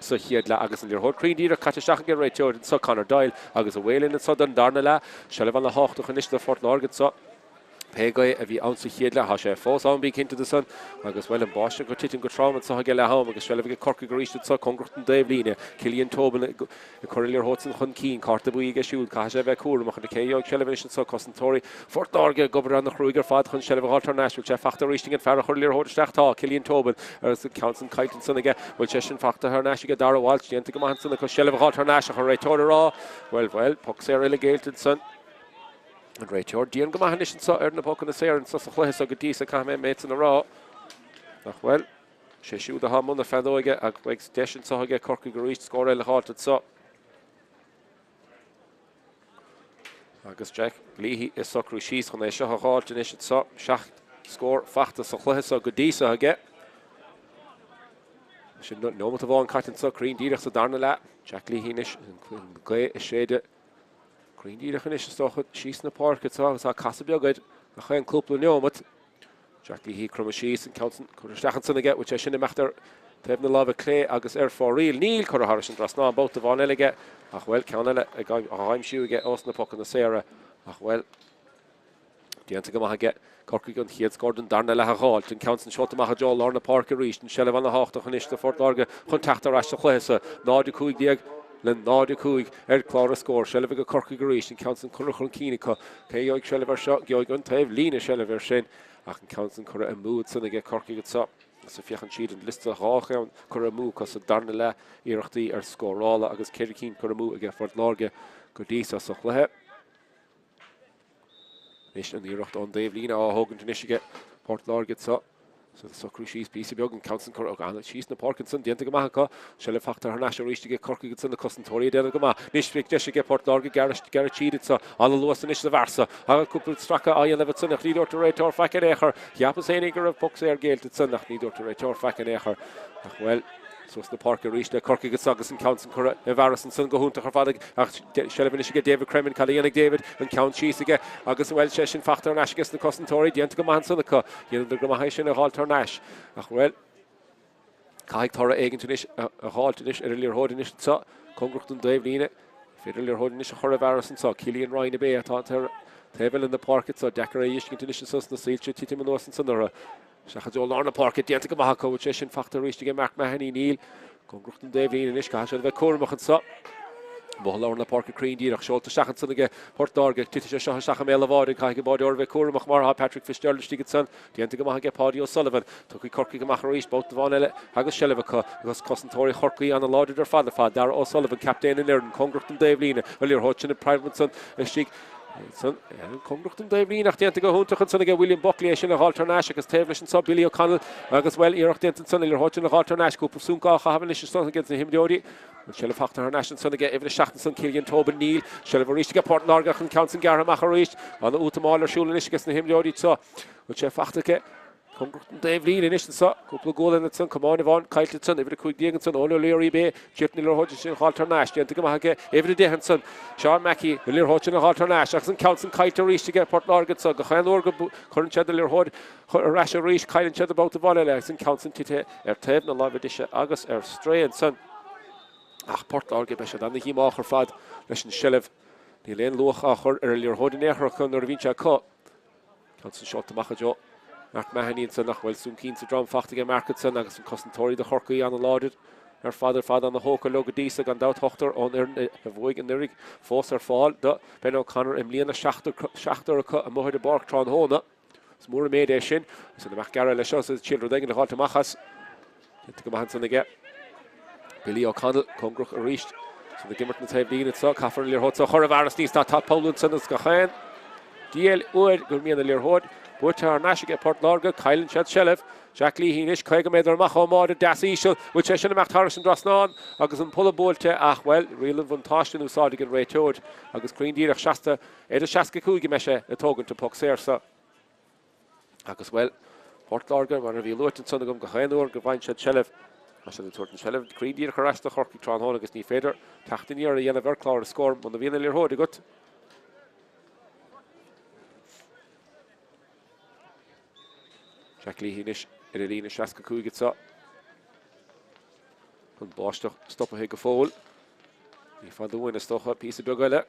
sa chéad leath agus an liathróid cruinn díreach caite isteach ag an réiteoir anseo Conor Doyle agus away linn anseo don darna leath. Seilbh ana-thábhachtach anois do Phort Láirge anseo. Pé gaoth a bhí ann sa chéad leath, tá sé fós ann, bí cinnte de san. Agus, bhuel, an báisteach ag titim go trom anseo ag leath am agus seilbh ag Corcaigh arís anseo, cóngarach don dtaobhlíne. Cillian Tobin ag cur an liathróid san chun cinn, cárta buí aige siúd, caithfidh sé a bheith cúramach. Cé a gheobhaidh seilbh anois anseo? Cosantóirí Phort Láirge ag obair ana-chruaidh ar fad chun seilbh a dh'fháilt thar n-ais. Bhfuil sé fachta arís ag an fear a chuir an liathróid isteach? Tá, Cillian Tobin, agus an ceann san caillte ansan aige. Bhfuil sé sin fachta thar n-ais aige Dara Walsh? Déanta go maith ansan acu seilbh a dh'fháilt thar n-ais ach an réiteoir ag rá, bhuel, bhuel, poc saor eile géillte ansan. An réiteoir dian go maith anois anseo ar na pocanna saora anseo sa chluiche seo go dtí so, caithfidh mé an méid san a rá. Ach bhuel, sé siúd atá i mbun na feadóige ach beidh deis anseo aige Corcaigh arís scór eile a dh'fháilt anseo. Agus Jack Leahy ag socrú síos chun é seo a dh'fháilt anois anseo. 7 scór fachta sa chluiche seo go dtí so aige. Sin neomat amháin caite anseo, cruinn díreach sa darna leath. Jack Leahy anois, an ghaoth ag séideadh. Cruinn díreach anois is dócha síos na páirce anseo agus tá casadh beag air gach aon cúpla neomat. Jack Leahy ag cromadh síos an ceann san curtha isteach ansan aige, bhfuil sé sin imeacht ar taobh na láimhe clé agus ar fóraoil? Níl, curtha thairis an dtrasnán babhta amháin eile aige ach bhuel ceann eile á aimsiú aige ós na pocanna saora ach bhuel. Déanta go maith aige Corcaigh an chéad scór den darna leath a dh'fháilt. An ceann san seolta amach i dtreo lár na páirce arís. An seilbh ana-thábhachtach anois do Phort Láirge chun teacht ar ais sa chluiche so. 0-15 le 0-5 ar chlár na scór. Seilbh ag Corcaigh arís. An ceann san curtha chun cinn acu. Cé a gheobhaidh seilbh air seo? Gheobhaidh an taobh líne seilbh air sin. Ach an ceann san curtha amú ansan aige Corcaigh anso. Is a féachann siad an liosta dhá cheann curtha amú acu sa darna leath, iarrachtaí ar scórála agus ceithre cinn curtha amú aige Phort Láirge go dtí so sa chluiche. Anois an iarracht ón dtaobhlíne á thógaint anois aige Port Láirge anseo. So socrú síos píosa beag an ceann san curtha síos na páirce ansan déanta go maith acu. Seilbh fachta thar n-ais arís aige Corcaigh ansan na cosantóirí ag déanamh go maith. Anois beidh deis aige Port Láirge gearradh tríd anseo. Ana-luas anois sa bhfear so. Agus cúpla stracadh á dhéanamh ansan ach ní dúirt an réiteoir faic in aon chor. Cheapas féinig go raibh poc saor géillte ansan ach ní dúirt an réiteoir faic in aon chor. Ach bhuel. Suas na páirce arís le Corcaigh anso agus an ceann san curtha i bhfearas ansan go hiontach ar fad ach seilbh anois aige David Cremin. Cad a dhéanfaidh David? An ceann síos aige agus, bhuel, sé sin fachta thar n-ais aige na cosantóirí. Déanta go maith ansan acu. Dhéanadar go maith é sin a dh'fháilt thar n-ais. Ach, bhuel, caithfidh toradh éigint anois a dh'fháilt anois ar an liathróid anois anso, cóngarach don dtaobhlíne. Féidir an liathróid anois a chur i bhfearas anso. Cillian Ryan ab é atá ar taobh eile na páirce anso. Deacair é a fheiscint anois anso sna soilse ag titim anuas ansan orthu. Isteach i dtreo lár na páirce, déanta go maith acu, bhfuil sé sin fachta arís aige Mark Mahony? Níl. Cóngarach don dtaobhlíne anois, caithfidh siad a bheith cúramach anseo. Amuigh i lár na páirce cruinn díreach, seolta isteach ansan aige Port Láirge, titfidh sé seo isteach i mbéal an bháide, caithfidh an báideoir a bheith cúramach mar tá Patrick Fitzgerald istigh ansan. Déanta go maith aige Páidí O'Sullivan. Tiocfaidh Corcaigh amach arís, babhta amháin eile agus seilbh acu agus cosantóirí Chorcaí ana-láidir ar fad ar fad. Darragh O'Sullivan, captaen an fhoireann, cóngarach don dtaobhlíne, an liathróid sin ag preabadh ansan istigh. Ansan, cóngarach don dtaobhlíne ach déanta go hiontach ansan aige William Buckley é sin a dh'fháilt thar n-ais agus taobh leis anso Billy O'Connell agus, bhuel, iarracht déanta ansan an liathróid sin a dh'fháilt thar n-ais. Cúpla sunc á chaitheamh anois ansan aige na himreoirí. An seilbh fachta thar n-ais ansan aige uimhir 7 ansan Cillian Tobin. Níl. Seilbh arís aige Port Láirge ach an ceann san gearrtha amach arís. Ana-útamáil ar siúl anois aige na himreoirí seo. Bhfuil sé fachta aige? Cóngarach don dtaobhlíne anois anso. Cúpla gualainn ansan, camáin amháin caillte ansan, uimhir 15 ansan, Eoin O'Leary ab é, Chip na liathróid sin a dh'fháilt thar n-ais, déanta go maith aige, uimhir 10 ansan, Seán Mackey, na liathróid sin a dh'fháilt thar n-ais agus an ceann san caillte arís aige Port Láirge anso, gach aon uair go gcuireann siad an liathróid ar ais arís, cailleann siad an babhta amháin eile agus an ceann san tite ar taobh na láimhe deise agus ar strae ansan. Ach Port Láirge, beidh siad ana-dhíomách ar fad leis an seilbh. Níl aon luach á chur ar an liathróid in aon chor acu nuair a bhíonn sé acu. Ceann san seolta amach i dtreo Mark Mahony ansan ach bhuel súncín sa drom fachta aige Mark ansan agus an cosantóirí do Chorcaí ana-láidir ar fad ar fad ana-thógtha leo go dtí so gan dabht ochtar ón fhoireann a bhuaigh anuraidh fós ar fáil do Ben O'Connor i mbliana seachtar acu amuigh ar an bpáirc tráthnóna. Is mór an méid é sin. Is an amach gearra leis seo is triail rud éigin a dh'fháilt amach as. Déanta go maith ansan aige. Billy O'Connell cóngarach arís. San ag imirt na taobhlíne anseo. Caithfear an liathróid seo a chur i bhfearas níos ná tá poll ansan agus gach aon. Díol uair go mbíonn an liathróid buaite thar n-ais aige Port Láirge, cailleann siad seilbh. Jack Leahy anois, 50 méadar amach ón mbáide, deas íseal, bhfuil sé sin imeacht thairis an dtrasnán agus an polla buailte ach, bhuel, riail an bhuntáiste in úsáid ag an réiteoir agus cruinn díreach seasta ar a 65 a mbeidh sé ag tógaint an poc saor so. Agus, bhuel, Port Láirge, mar a bhí luaite ansan agam gach aon uair go bhfaigheann siad seilbh, tá siad ag tabhairt an seilbh cruinn díreach ar ais do Chorcaigh tráthnóna agus ní féidir teacht aniar a dhéanamh ar chlár na scór muna bhíonn an liathróid agat. Jack Leahy anois ar an líne 65 anseo. An báisteach stopaithe go fóill. Ní fada uainn is dócha, píosa beag eile.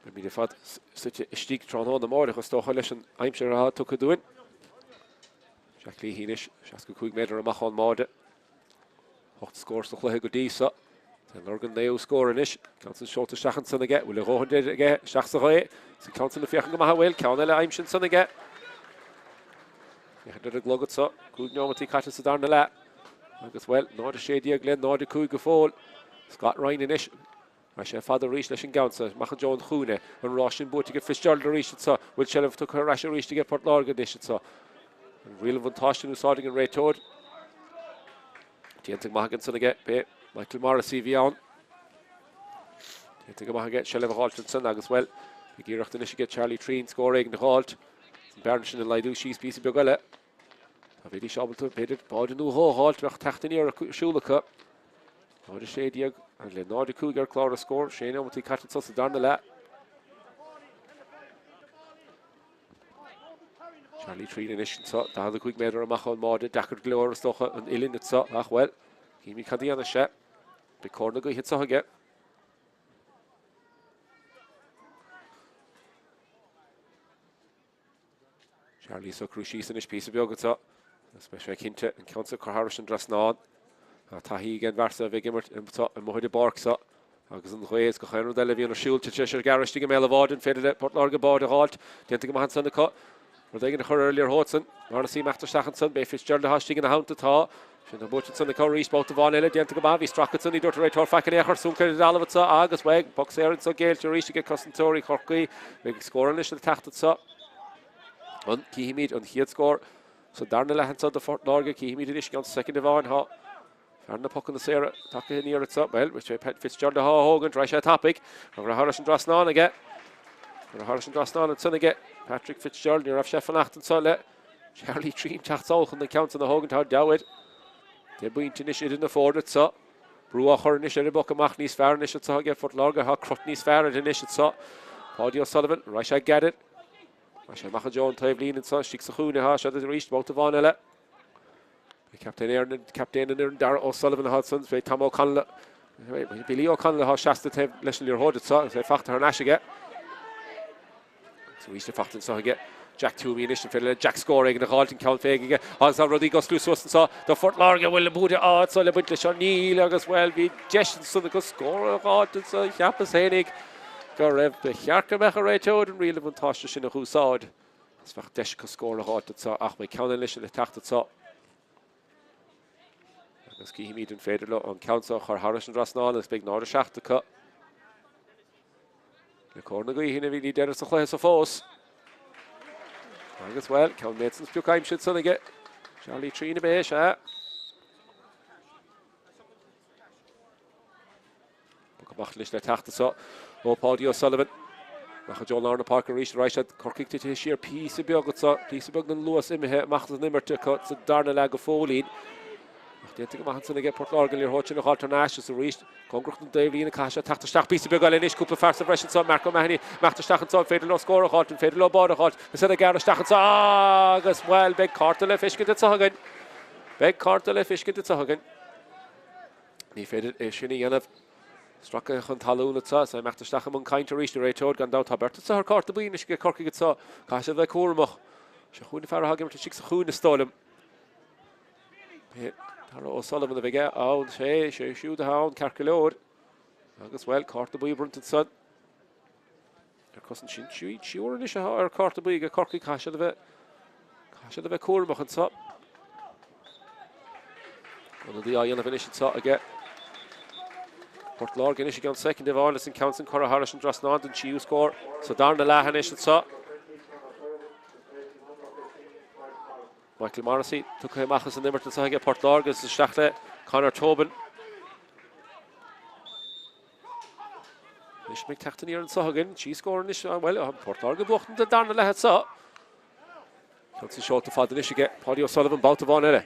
Beimid ar fad suite istigh tráthnóna amáireach is dócha leis an aimsir atá tugtha dúinn. Jack Leahy anois, 65 méadar amach ón mbáide. 8 scór sa chluiche go dtí so. Tá ag lorg an naoú scór anois. Ceann san seolta isteach ansan aige. Bhfuil a dhóthain de aige isteach sa ghaoth. Is an ceann san ag féachaint go maith an bhfuil. Ceann eile aimsithe ansan aige. Féachaint ar an gclog anso. 5 neomataí caite sa darna leath. Agus bhuel, 0-16 le 0-5 go fóill. Scott Ryan anois. Raghaidh sé fada arís leis an gceann seo. Amach i dtreo an chúinne. An rás sin buaite aige Fitzgerald arís anseo. Bhfuil seilbh tugtha ar ais arís aige Port Láirge anois anseo. An riail an bhuntáiste in úsáid ag an réiteoir. Déanta go maith ansan aige. B'é Michael Morrissey a bhí ann. Déanta go maith aige. Seilbh a dh'fháilt ansan agus, bhuel, ag iarracht anois aige Charlie Treen scór éigin a dh'fháilt. An bearna sin a laghdú síos píosa beag eile. Dá mbeidís ábalta, b'fhéidir, báide nó dhó a dh'fháilt, bheadh teacht aniar ar siúl acu. 0-16 le 0-5 ar chlár na scór, sé neomataí caite anso sa darna leath. Charlie Treen anois anso, 45 méadar amach ón mbáide, deacair go leor is dócha an uillinn anso, ach bhuel, címid cad a dhéanfaidh sé. Beidh cóir na gaoithe anso aige. Charlie ag socrú síos anois píosa beag anseo agus beidh sé cinnte an ceann seo a chur thairis an dtrasnán. Tá taithí ag an bhfear seo a bheith ag imirt anseo amuigh ar an bpáirc seo agus an ghaoth is gach aon rud eile a bhíonn ar siúl. Tite sé gearr istigh i mbéal an bháide, an féidir le Port Láirge báide a dh'fháilt? Déanta go maith ansan acu. Rud éigin a chur ar an liathróid san. Morrissey imeacht isteach ansan. B'é Fitzgerald atá istigh ina theannta. Tá. Sin an buaite ansan acu arís. Babhta amháin eile déanta go maith. Bhí stracadh ansan. Ní dúirt an réiteoir faic in aon chor. Súnc ar an dtalamh anso agus, bhuel, poc saor anso géillte arís ag cosantóirí Chorcaí. Beidh scór anois le teacht anso. An cífimid an chéad scór sa darna leath anso do Phort Láirge? Cífimid anois i gceann soicind amháin. Tá fear na pocanna saora tagtha aniar anso. Bhuel, is é Pat Fitzgerald atá á thógaint. Raghaidh sé tapaidh. Curtha thairis an dtrasnán aige. Curtha thairis an dtrasnán ansan aige. Patrick Fitzgerald, ní raibh sé ag fanacht anso le Charlie Treen teacht sall chun an ceann san a thógaint thar deabhair. 10 bpointe anois idir na foirne anso. Brú á chur anois ar an bpoc amach níos fearr anois anso aige Phort Láirge. Tá crot níos fearr air anois anso. Páidí O'Sullivan, raghaidh sé gairid. Raghaidh sé amach i dtreo an taobhlíne anso, istigh sa chúinne atá siad arís, babhta amháin eile. Beidh captaen Éireann, captaen an fhoireann Darragh O'Sullivan atá ansan, beidh Tom O'Connell, Billy O'Connell atá seasta taobh leis an liathróid anso agus é fachta thar n-ais aige. Agus arís é fachta anseo aige Jack Twomey anois, an féidir le Jack scór éigin a dh'fháilt an ceann féig aige agus tá rudaí ag osclú suas anseo do Phort Láirge, bhfuil an báide anseo le baint leis seo? Níl agus bhuel bhí deis ansan acu scór a dh'fháilt anseo, cheapas fhéinig go raibh, ba cheart go mbeadh an réiteoir an riail an bhuntáiste sin a dh'úsáid agus bheadh deis acu scór a dh'fháilt anseo ach beidh ceann eile anois le teacht anseo. Agus cífimid an féidir leo an ceann seo a chur thairis an dtrasnán agus beidh 0-7 acu. Le cóir na gaoithe ní bhí deireadh sa chluiche seo fós. Agus bhuel, ceann méid san sprioc aimsithe ansan aige. Charlie Treen ab é, sea. Poc amach anois le teacht anseo ó Paudie O'Sullivan. Amach i dtreo lár na páirce arís, raghaidh siad Corcaigh titithe siar píosa beag anseo, píosa beag den luas imithe amach as an imirt acu sa darna leath go fóillín. Ach déanta go maith ansan aige Port Láirge an liathróid sin a dh'fháilt thar n-ais is arís cóngarach don dtaobhlíne caithfidh sé teacht isteach píosa beag eile anois, cúpla fear sa bhreis anseo, Mark O'Mahony imeacht isteach anseo, an féidir leo scór a dh'fháilt, an féidir leo báide a dh'fháilt, is iad ag gearradh isteach anseo agus, bhuel, beidh cárta le feiscint anseo againn. Beidh cárta le feiscint anseo againn. Ní féidir é sin a dhéanamh. Stracadh chun talún anseo is é imeacht isteach i mbun cainte arís an réiteoir gan dabht. Tá beirt anseo ar cárta buí anois ag Corcaigh anseo. Caithfidh siad a bheith cúramach. Seo chugainn an fear atá ag imirt istigh sa chúinne is dóigh liom. Darragh O'Sullivan a bheidh ann. Sé, sé siúd atá ann ceart go leor. Agus bhuel, cárta buí bronnta ansan. Ar cosaint sin triúr anois atá ar cárta buí ag Corcaigh, caithfidh siad a bheith caithfidh siad a bheith cúramach anseo. Ionadaí á dhéanamh anois anseo aige. Port Láirge anois i gceann soicind amháin is an ceann san curtha thairis an dtrasnán don tríú scór sa darna leath anois anseo. Michael Morrissey tugtha amach as an imirt anseo aige Port Láirge agus isteach le Conor Tobin. Anois ag teacht aniar anseo againn, trí scór anois, bhuel, Port Láirge ag buachtaint an darna leath anseo. Ceann san seolta fada anois aige Paudie O'Sullivan, babhta amháin eile.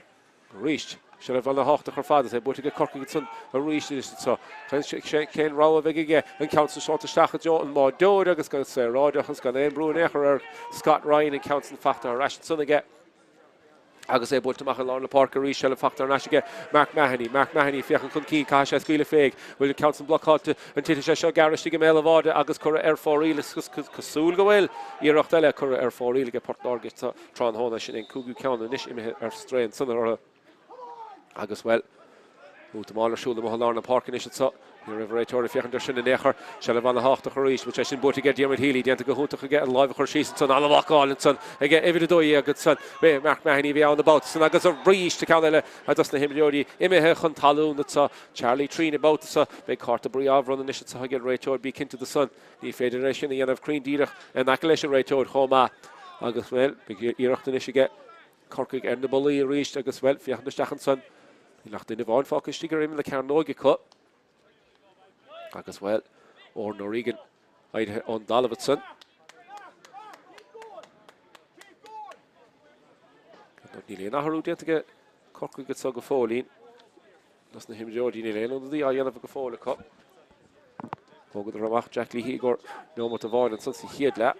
Arís, seilbh ana-thábhachtach ar fad, is é buaite aige Corcaigh ansan arís anois anseo. Cén rogha a bheidh aige? An ceann san seolta isteach i dtreo an mbáireoir agus go saoráideach agus gan aon brú in aon chor ar Scott Ryan, an ceann san fachta ar ais ansan aige agus é buailte amach i lár na páirce arís, seilbh fachta ar ais aige Mark Mahony. Mark Mahony ag féachaint chun cinn, caithfidh sé scaoileadh fé. Bhfuil an ceann san blocáilte? An titfidh sé seo gearr istigh i mbéal an bháide agus curtha ar fóraoil? Is cosúil go bhfuil iarracht eile curtha ar fóraoil aige Port Láirge. Tráthnóna, sin é an cúigiú ceann anois imithe ar strae ansan orthu. Agus, bhuel, útamáil ar siúl amuigh i lár na páirce anois anso. Ní raibh an réiteoir ag féachaint air sin in aon chor. Seilbh ana-thábhachtach arís. Bhfuil sé sin buaite aige Diarmuid Healy. Déanta go hiontach aige an láimh a chur síos ansan. Ana-bhlocáil ansan aige uimhir 12 ansan. B'é Mark Mahony a bhí ann an babhta san agus arís ceann eile dos na himreoirí imithe chun talún anso. Charlie Treen an babhta so. Beidh cárta buí á bhronnadh anois anso ag an réiteoir. Bí cinnte de san. Ní féidir é sin a dhéanamh cruinn díreach in aice leis an réiteoir chomh maith agus, bhuel, beidh iarracht anois aige Corcaigh ar na bollaí arís agus, bhuel, féachaint isteach ansan. Níl ach duine amháin fágtha istigh ar imeall na cearnóige acu agus, bhuel, Odhrán O'Regan éirithe ón dtalamh ansan. Níl aon athrú déanta aige Corcaigh anso go fóillín. Dos na himreoirí níl aon ionadaí á dhéanamh go fóill acu. Thógadar amach Jack Leahy i gcomhair neomat amháin ansan sa chéad leath.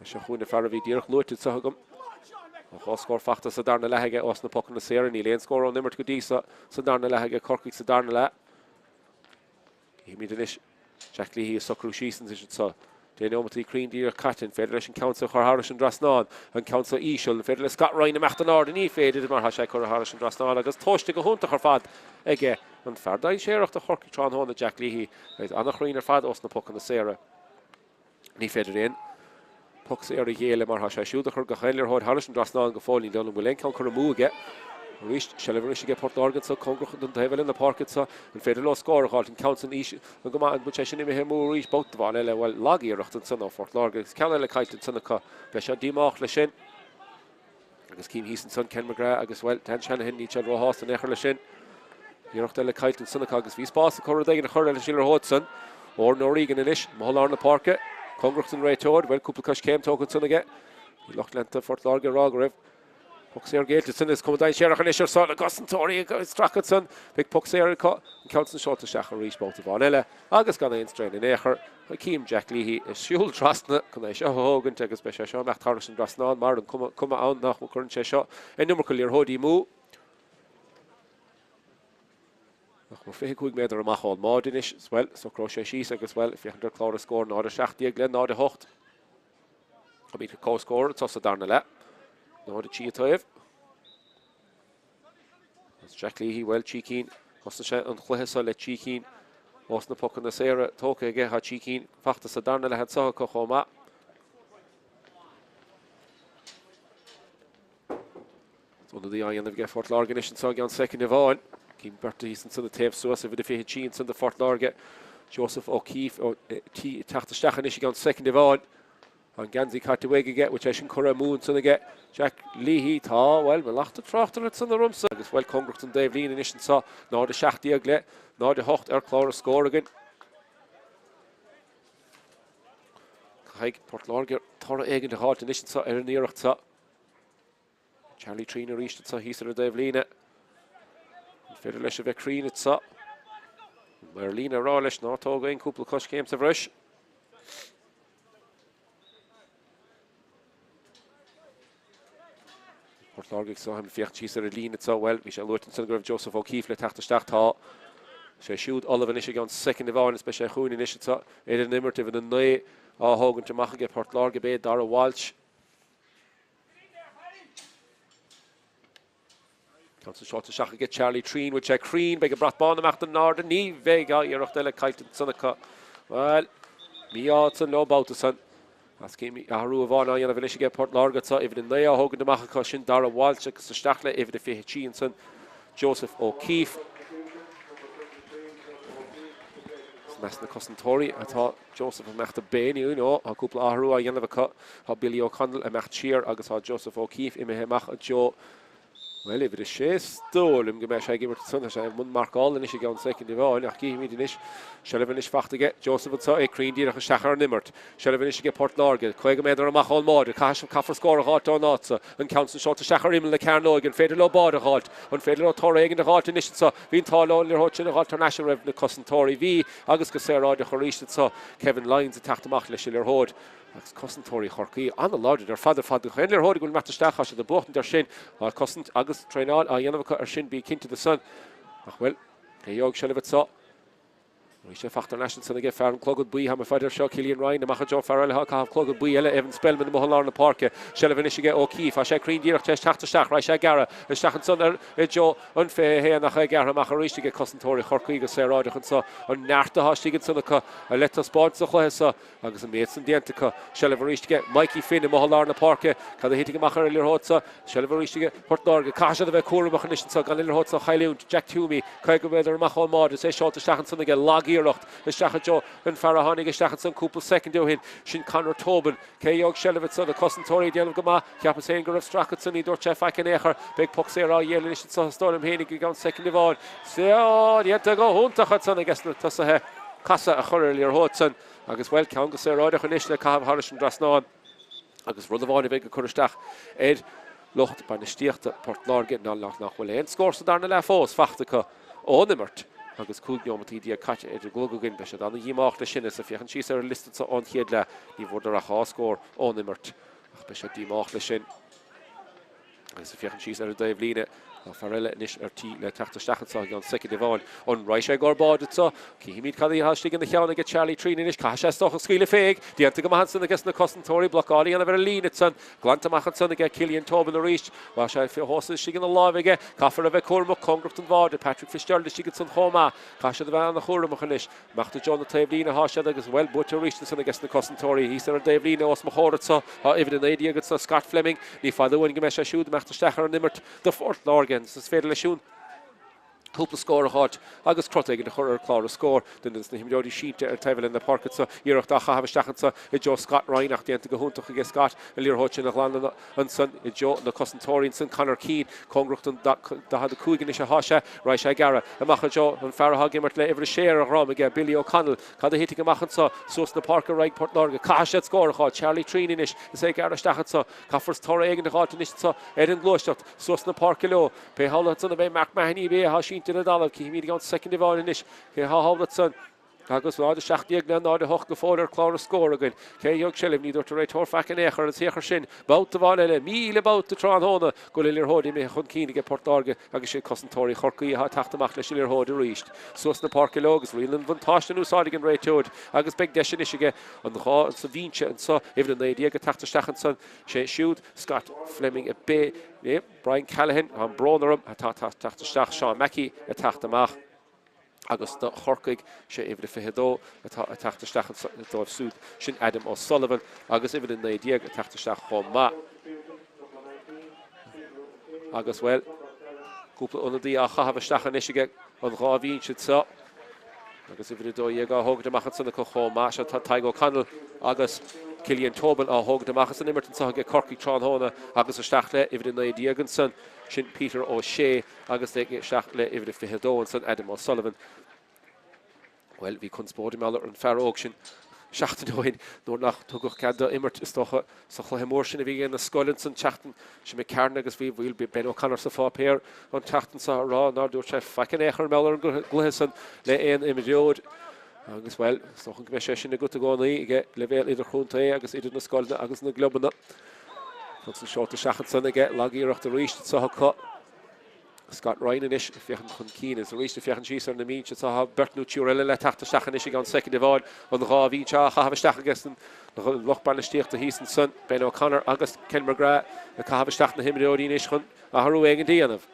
Seo chugainn an fear a bhí díreach luaite anseo agam. Tá dhá scór fachta sa darna leath aige ós na pocanna saora. Níl aon scór ón imirt go dtí seo sa darna leath aige Corcaigh sa darna leath. Cífimid anois Jack Leahy ag socrú síos anois anseo. Deich neomataí cruinn díreach caite. An féidir leis an ceann seo a chur thairis an dtrasnán? An ceann seo íseal. An féidir le Scott Ryan imeacht in airde? Ní féidir mar tá sé curtha thairis an dtrasnán agus tomhaiste go hiontach ar fad aige an fear dainséarach do Chorcaigh tráthnóna, Jack Leahy. An-chruinn ar fad ós na pocanna saora. Ní féidir aon phoc saor a ghéilleadh mar tá sé siúd ag cur gach aon liathróid thairis an dtrasnán go fóill. Ní dóigh liom go bhfuil aon cheann curtha amú aige. Arís, seilbh arís aige Port Láirge anso, cóngarach don taobh eile na páirce anso. An féidir leo scór a dh'fháilt? An ceann san íseal go maith, an bhfuil sé sin imithe amú arís? Babhta amháin eile, bhuel, lag-iarracht ansan ó Phort Láirge agus ceann eile caillte ansan acu. Beidh siad díomách leis sin. Agus cím thíos ansan Ken McGrath agus, bhuel, Dan Shanahan, níl siad róshásta in aon chor leis sin. Iarracht eile caillte ansan acu agus bhí spás acu rud éigin a chur leis an liathróid san. Odhrán O'Regan anois, amuigh i lár na páirce, cóngarach don réiteoir, bhuel, cúpla coiscéim tógtha ansan aige. Bhí lucht leanta Phort Láirge ag rá go raibh poc saor géillte ansan. Is cuma dainséarach anois ar son na gcosantóirí ag stracadh ansan. Beidh poc saor acu, an ceann san seolta isteach arís babhta amháin eile agus gan aon straen in aon chor. Cím Jack Leahy ag siúl trasna chun é seo a thógaint agus beidh sé seo ag imeacht thairis an dtrasnán mar an cuma ann nach gcuireann sé seo an iomarca liathróidí amú. Nach mór 25 méadar amach ón mbáide anois, bhuel, socróidh sé síos agus, bhuel, féachaint ar chlár na scór, 0-17 le 0-8. Táimid comhscór anseo sa darna leath. 0-3 an taobh. Agus Jack Leahy, bhuel, trí cinn, thosnaigh sé an chluiche seo le trí cinn ós na pocanna saora tógtha aige. Tá trí cinn fachta sa darna leath anseo acu chomh maith. Ionadaí á dhéanamh aige Phort Láirge anois anseo i gceann soicind amháin. Cím beirt thíos ansan ag taobh suas, uimhir a 23 ansan do Phort Láirge. Joseph O'Keefe ag teacht isteach anois i gceann soicind amháin. Tá an geansaí caite uaidh aige, bhfuil sé sin curtha amú ansan aige Jack Leahy? Tá, bhuel, mallacht an tráchtaire ansan ormsa. Agus, bhuel, cóngarach don dtaobhlíne anois anso, 0-17 le 0-8 ar chlár na scór againn. Caithfidh Port Láirge toradh éigin a dh'fháilt anois anso ar an iarracht seo. Charlie Treen arís anso thíos ar an dtaobhlíne. An féidir leis a bheith cruinn anso? An maor líne ag rá leis ná tóg aon cúpla coiscéim sa bhreis. Port Láirge ag seo, féach síos ar an líne anseo, bhuel, bhí sé luaite ansan go raibh Joseph O'Keefe le teacht isteach, tá sé siúd ullamh anois i gceann soicind amháin is beidh sé chugainn anois anseo ar an imirt, uimhir a 9 á thógaint amach aige Port Láirge, b'é Dara Walsh. Ceann san seolta isteach aige Charlie Treen, bhfuil sé cruinn, beidh an brat bán ag imeacht in airde, ní bheidh, á iarracht eile caillte ansan acu. Bhuel, mí-ádh ansan leo an babhta san. As céim athrú amháin á dhéanamh anois aige Port Láirge anseo, uimhir a 9 á thógaint amach acu, sin Dara Walsh agus isteach le uimhir a 23 ansan, Joseph O'Keefe. I measc na cosantóirí atá Joseph ag imeacht do Ben you know. Tá cúpla athrú á dhéanamh acu. Tá Billy O'Connell ag imeacht siar agus tá Joseph O'Keefe imithe amach i dtreo Bhuel, uimhir a sé, is dóigh liom go mbeidh sé ag imirt ansan. Tá sé i mbun marcála anois i gceann soicind amháin, ach cífimid anois. Seilbh anois fachta aige Joseph anseo, é cruinn díreach isteach ar an imirt. Seilbh anois aige Port Láirge, 50 méadar amach ón mbáide. Caithfidh, caithfear scór a dh'fháilt ón áit so. An ceann san seolta isteach ar imeall na cearnóige. An féidir leo báide a dh'fháilt? An féidir leo toradh éigin a dh'fháilt anois anseo? Bhí an t-ádh leo an liathróid sin a dh'fháilt thar n-ais an raibh na cosantóirí. Bhí, agus go saoráideach arís anseo, Kevin Lyons ag teacht amach leis an liathróid. Agus cosantóirí Chorcaí an-láidir ar fad ar fad. Gach aon liathróid a bhfuil ag imeacht isteach, tá siad ag buachtaint air sin. Tá cosaint agus traenáil á dhéanamh acu air sin, bí cinnte de san. Ach bhuel, cé a gheobhaidh seilbh anseo? Arís é fachta thar n-ais ansan aige fear an clogad buí, tá mé fá deir seo, Cillian Ryan, amach i dtreo fear eile atá ag caitheamh clogad buí eile, Evan Spellman amuigh i lár na páirce. Seilbh anois aige O'Keefe, tá sé cruinn díreach tar éis teacht isteach, raghaidh sé ag gearradh isteach ansan ar i dtreo an 21 ach é gearrtha amach arís aige cosantóirí Chorcaí go saoráideach anso. An neart atá istigh ansan acu le taispeáint sa chluiche seo. Agus an méid san déanta acu. Seilbh arís aige Mikey Finn amuigh i lár na páirce. Cad a thitfidh amach ar an liathróid seo? Seilbh arís aige Port Láirge. Caithfidh siad a bheith cúramach anois anseo gan an liathróid seo a chailliúint. Jack Twomey, 50 méadar amach ón mbáide. Is é seolta isteach ansan aige. Lag-iarracht isteach i dtreo an fear a tháinig isteach ansan cúpla soicind ó shin. Sin Conor Tobin. Cé a gheobhaidh seilbh anso? Na cosantóirí ag déanamh go maith. Cheapas féin go raibh stracadh ansan. Ní dúirt sé faic in aon chor. Beidh poc saor á dhíol anois anso is dóigh liom féin i gceann soicind amháin. Sea, déanta go hiontach ansan aige sna tosaithe. Casadh a chur ar an liathróid san. Agus, bhuel, ceann go saoráideach anois le caitheamh thairis an dtrasnán. Agus rud amháin a bheidh ag cur isteach ar lucht bainistíochta Port Láirge ná nach bhfuil aon scór sa darna leath fós fachta acu ón imirt agus 15 neomataí caite ar an gclog againn. Beidh siad ana-dhíomách leis sin is ag féachaint síos ar an liosta anseo ón chéad leath, ní bhfuaireadar ach dhá scór ón imirt ach beidh siad díomách leis sin. Agus ag féachaint síos ar an dtaobhlíne, tá fear eile anois ar tí le teacht isteach anseo i gceann soicind amháin. An raghaidh sé i gcomhair báide anseo? Cífimid cad atá istigh ina cheann aige Charlie Treen anois. Caithfidh sé is dócha scaoileadh fé. Déanta go maith ansan aige na cosantóirí. Blocáil a dhéanamh ar an líne ansan. Glanta amach ansan aige Cillian Tobin arís. Tá sé fós istigh ina láimh aige. Caithfear a bheith cúramach cóngarach don bháide. Patrick Fitzgerald istigh ansan chomh maith. Caithfidh siad a bheith an-chúramach anois. Amach i dtreo na taobhlíne atá siad agus, bhuel, buaite arís ansan aige na cosantóirí. Thíos ar an dtaobhlíne os mo chomhair anso tá uimhir 19 anso, Scott Fleming. Ní fada uainn go mbeidh sé siúd ag imeacht isteach ar an imirt do Phort Láirge agus is féidir leis siúd cúpla scór a dh'fháilt agus crot éigin a chur ar chlár na scór. Duine de na himreoirí sínte ar taobh eile na páirce anso, iarracht á chaitheamh isteach anso i dtreo Scott Ryan ach déanta go hiontach aige Scott an liathróid sin a ghlanadh ansan i dtreo na cosantóirí ansan, Conor Keane, cóngarach don 45 anois athá sé, raghaidh sé ag gearradh amach i dtreo an fear athá ag imirt le uimhir a sé ar a dhrom aige, Billy O'Connell. Cad a thitfidh amach anso? Suas na páirce raghaidh Port Láirge. Caithfidh siad scór a dh'fháil. Charlie Treen anois is é ag gearradh isteach anso. Caithfear toradh éigin a dh'fháilt anois anso ar an ngluaiseacht. Suas na páirce leo. Pé thall ansan a bheidh Mark Mahony, b'é athá sínte ar an dtalamh. Cífimid i gceann soicind amháin anois cé athá thall ansan. Agus 0-17 le 0-8 go fóill ar chlár na scór againn. Cé a gheobhaidh seilbh? Ní dúirt an réiteoir faic in aon chor an t-achar sin. Babhta amháin eile, 1,000 babhta tráthnóna, go bhfuil an liathróid imithe chun cinn aige Port Láirge agus siad cosantóirí Chorcaí atá ag teacht amach leis an liathróid arís. Suas na páirce leo agus riail an bhuntáiste in úsáid ag an réiteoir agus beidh deis anois aige an dá sa bhinse anseo, uimhir 19 ag teacht isteach ansan, sé siúd Scott Fleming a b'é Brian Callaghan, tá an brón orm, atá ag teacht isteach, Seán Mackey ag teacht amach. Agus do Chorcaigh, sé uimhir a 22 atá ag teacht isteach dóibh siúd, sin Adam O'Sullivan, agus uimhir a 19 ag teacht isteach chomh maith. Agus, bhuel, cúpla ionadaí á chaitheamh isteach anois aige an dhá bhinse seo. Agus uimhir a 12 á thógaint amach ansan acu chomh maith. Seo Tadhg O'Connell agus Cillian Tobin á thógaint amach as an imirt anseo aige Corcaigh tráthnóna agus isteach le uimhir a 19 ansan, sin Peter O'Shea. Agus isteach le uimhir a 22 ansan, Adam O'Sullivan. Bhuel, bhí conspóid i mbealach ar an fear óg sin seachtain ó shin nuair nach tugadh cead dó imirt, is dócha, sa chluiche mór sin a bhí ag na scoil ansan tseachtain seo imigh tharainn agus bhí, bhuel, bhí Ben O'Connor sa pháipéar an tseachtain seo ag rá nár dúirt sé faic in aon chor i mbealach ar an gcluiche san le aon imreoir. Agus, bhuel, is dócha go mbeidh sé sin agat i gcónaí ag leibhéal idirchontae agus idir na scoileanna agus na gclubanna. Ansan seolta isteach ansan aige, lag-iarracht arís anseo acu. Scott Ryan anois ag féachaint chun cinn agus arís ag féachaint síos ar na mbinse. Tá beirt nó triúr eile le teacht isteach anois i gceann soicind amháin. An dhá bhinse á chaitheamh isteach aige an lucht bainistíochta thíos ansan, Ben O'Connor agus Ken McGrath ag caitheamh isteach na himreoirí anois chun athrú éigin a dhéanamh.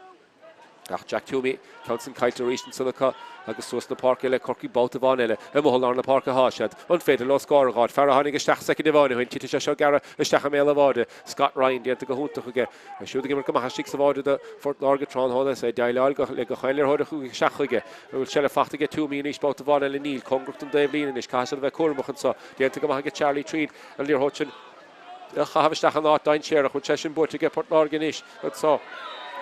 Ach Jack Twomey, ceann san caillte arís ansan acu agus suas na páirce le Corcaigh babhta amháin eile. I mbothal lár na páirce atá siad. An féidir leo scór a dh'fháilt? Fear a tháinig isteach soicind amháin ó shin, titfidh sé seo gearradh isteach i mbéal an bháide. Scott Ryan déanta go hiontach aige. É siúd ag imirt go maith istigh sa bháide do Phort Láirge tráthnóna is é ag déileáil le gach aon liathróid a chuaigh isteach chuige. An bhfuil seilbh fachta aige Twomey anois babhta amháin eile? Níl. Cóngarach don dtaobhlíne anois. Caithfidh siad a bheith cúramach anso. Déanta go maith aige Charlie Treen an liathróid sin. a chaitheamh isteach in áit dainséarach. Bhfuil sé sin buaite aige Port Láirge anois anso.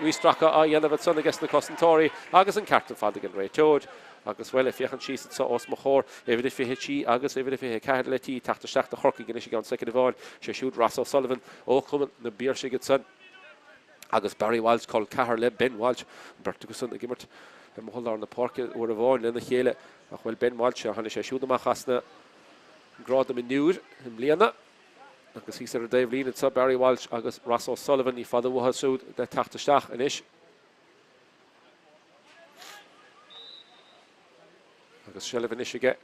Bhí stracadh á dhéanamh ansan aige sna cosantóirí agus an ceart ar fad ag an réiteoir. Agus, bhuel, ag féachaint síos anso os mo chomhair, uimhir a 23 agus uimhir a 24 le tí teacht isteach do Chorcaigh anois i gceann soicind amháin. Sé siúd Ross O'Sullivan ó Chumann na bPiarsaigh ansan agus Barry Walsh, col ceathar le Ben Walsh, an bheirt acu san ag imirt i mbothal lár na páirce uair amháin lena chéile. Ach, bhuel, Ben Walsh, tháinig sé siúd amach as na gradaim mionúir i mbliana. Agus thíos ar an dtaobhlíne anseo, Barry Walsh agus Ross O'Sullivan, ní fada uathu siúd le teacht isteach anois. Agus seilbh anois aige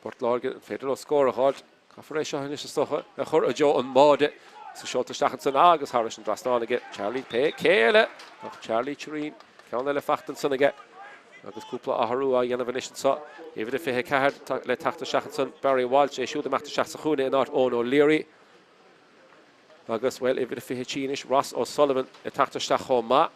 Port Láirge, an féidir leo scór a dh'fháilt? Caithfear é seo anois is dócha a chur i dtreo an mbáide. Sa seolta isteach ansan agus thairis an dtrasnán aige Charlie Pé. Cé eile ach Charlie Treen, ceann eile fachta ansan aige. Agus cúpla athrú á dhéanamh anois anseo. Uimhir a 24 le teacht isteach ansan, Barry Walsh, é siúd imeacht isteach sa chúinne in áit Eoin O'Leary. Agus, bhuel, uimhir a 23 anois, Ross O'Sullivan ag teacht isteach chomh maith.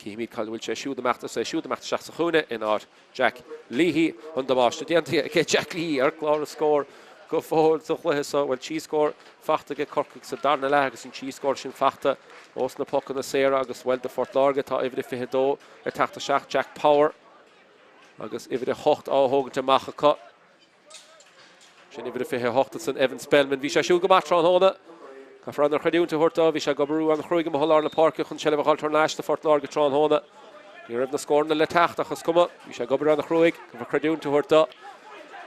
Cífimid cá bhfuil sé siúd imeacht is é siúd imeacht isteach sa chúinne in áit Jack Leahy. An damáiste déanta ag Jack Leahy ar chlár na scór go fóill sa chluiche seo. Bhuel, 3 scór fachta aige Corcaigh sa darna leath agus an 3 scór sin fachta ós na pocanna saora agus, bhuel, do Phort Láirge tá uimhir a 22 ag teacht isteach, Jack Power, agus uimhir a 8 á thógaint amach acu. Sin uimhir a 28 ansan, Evan Spellman. Bhí sé siúd go maith tráthnóna. Caithfear an-chreidiúint a thabhairt dó. Bhí sé ag obair an-chruaidh i mbothal lár na páirce chun seilbh a dh'fháilt thar n-ais do Phort Láirge tráthnóna. Ní raibh na scóranna le teacht ach is cuma. Bhí sé ag obair an-chruaidh. Caithfear creidiúint a thabhairt dó.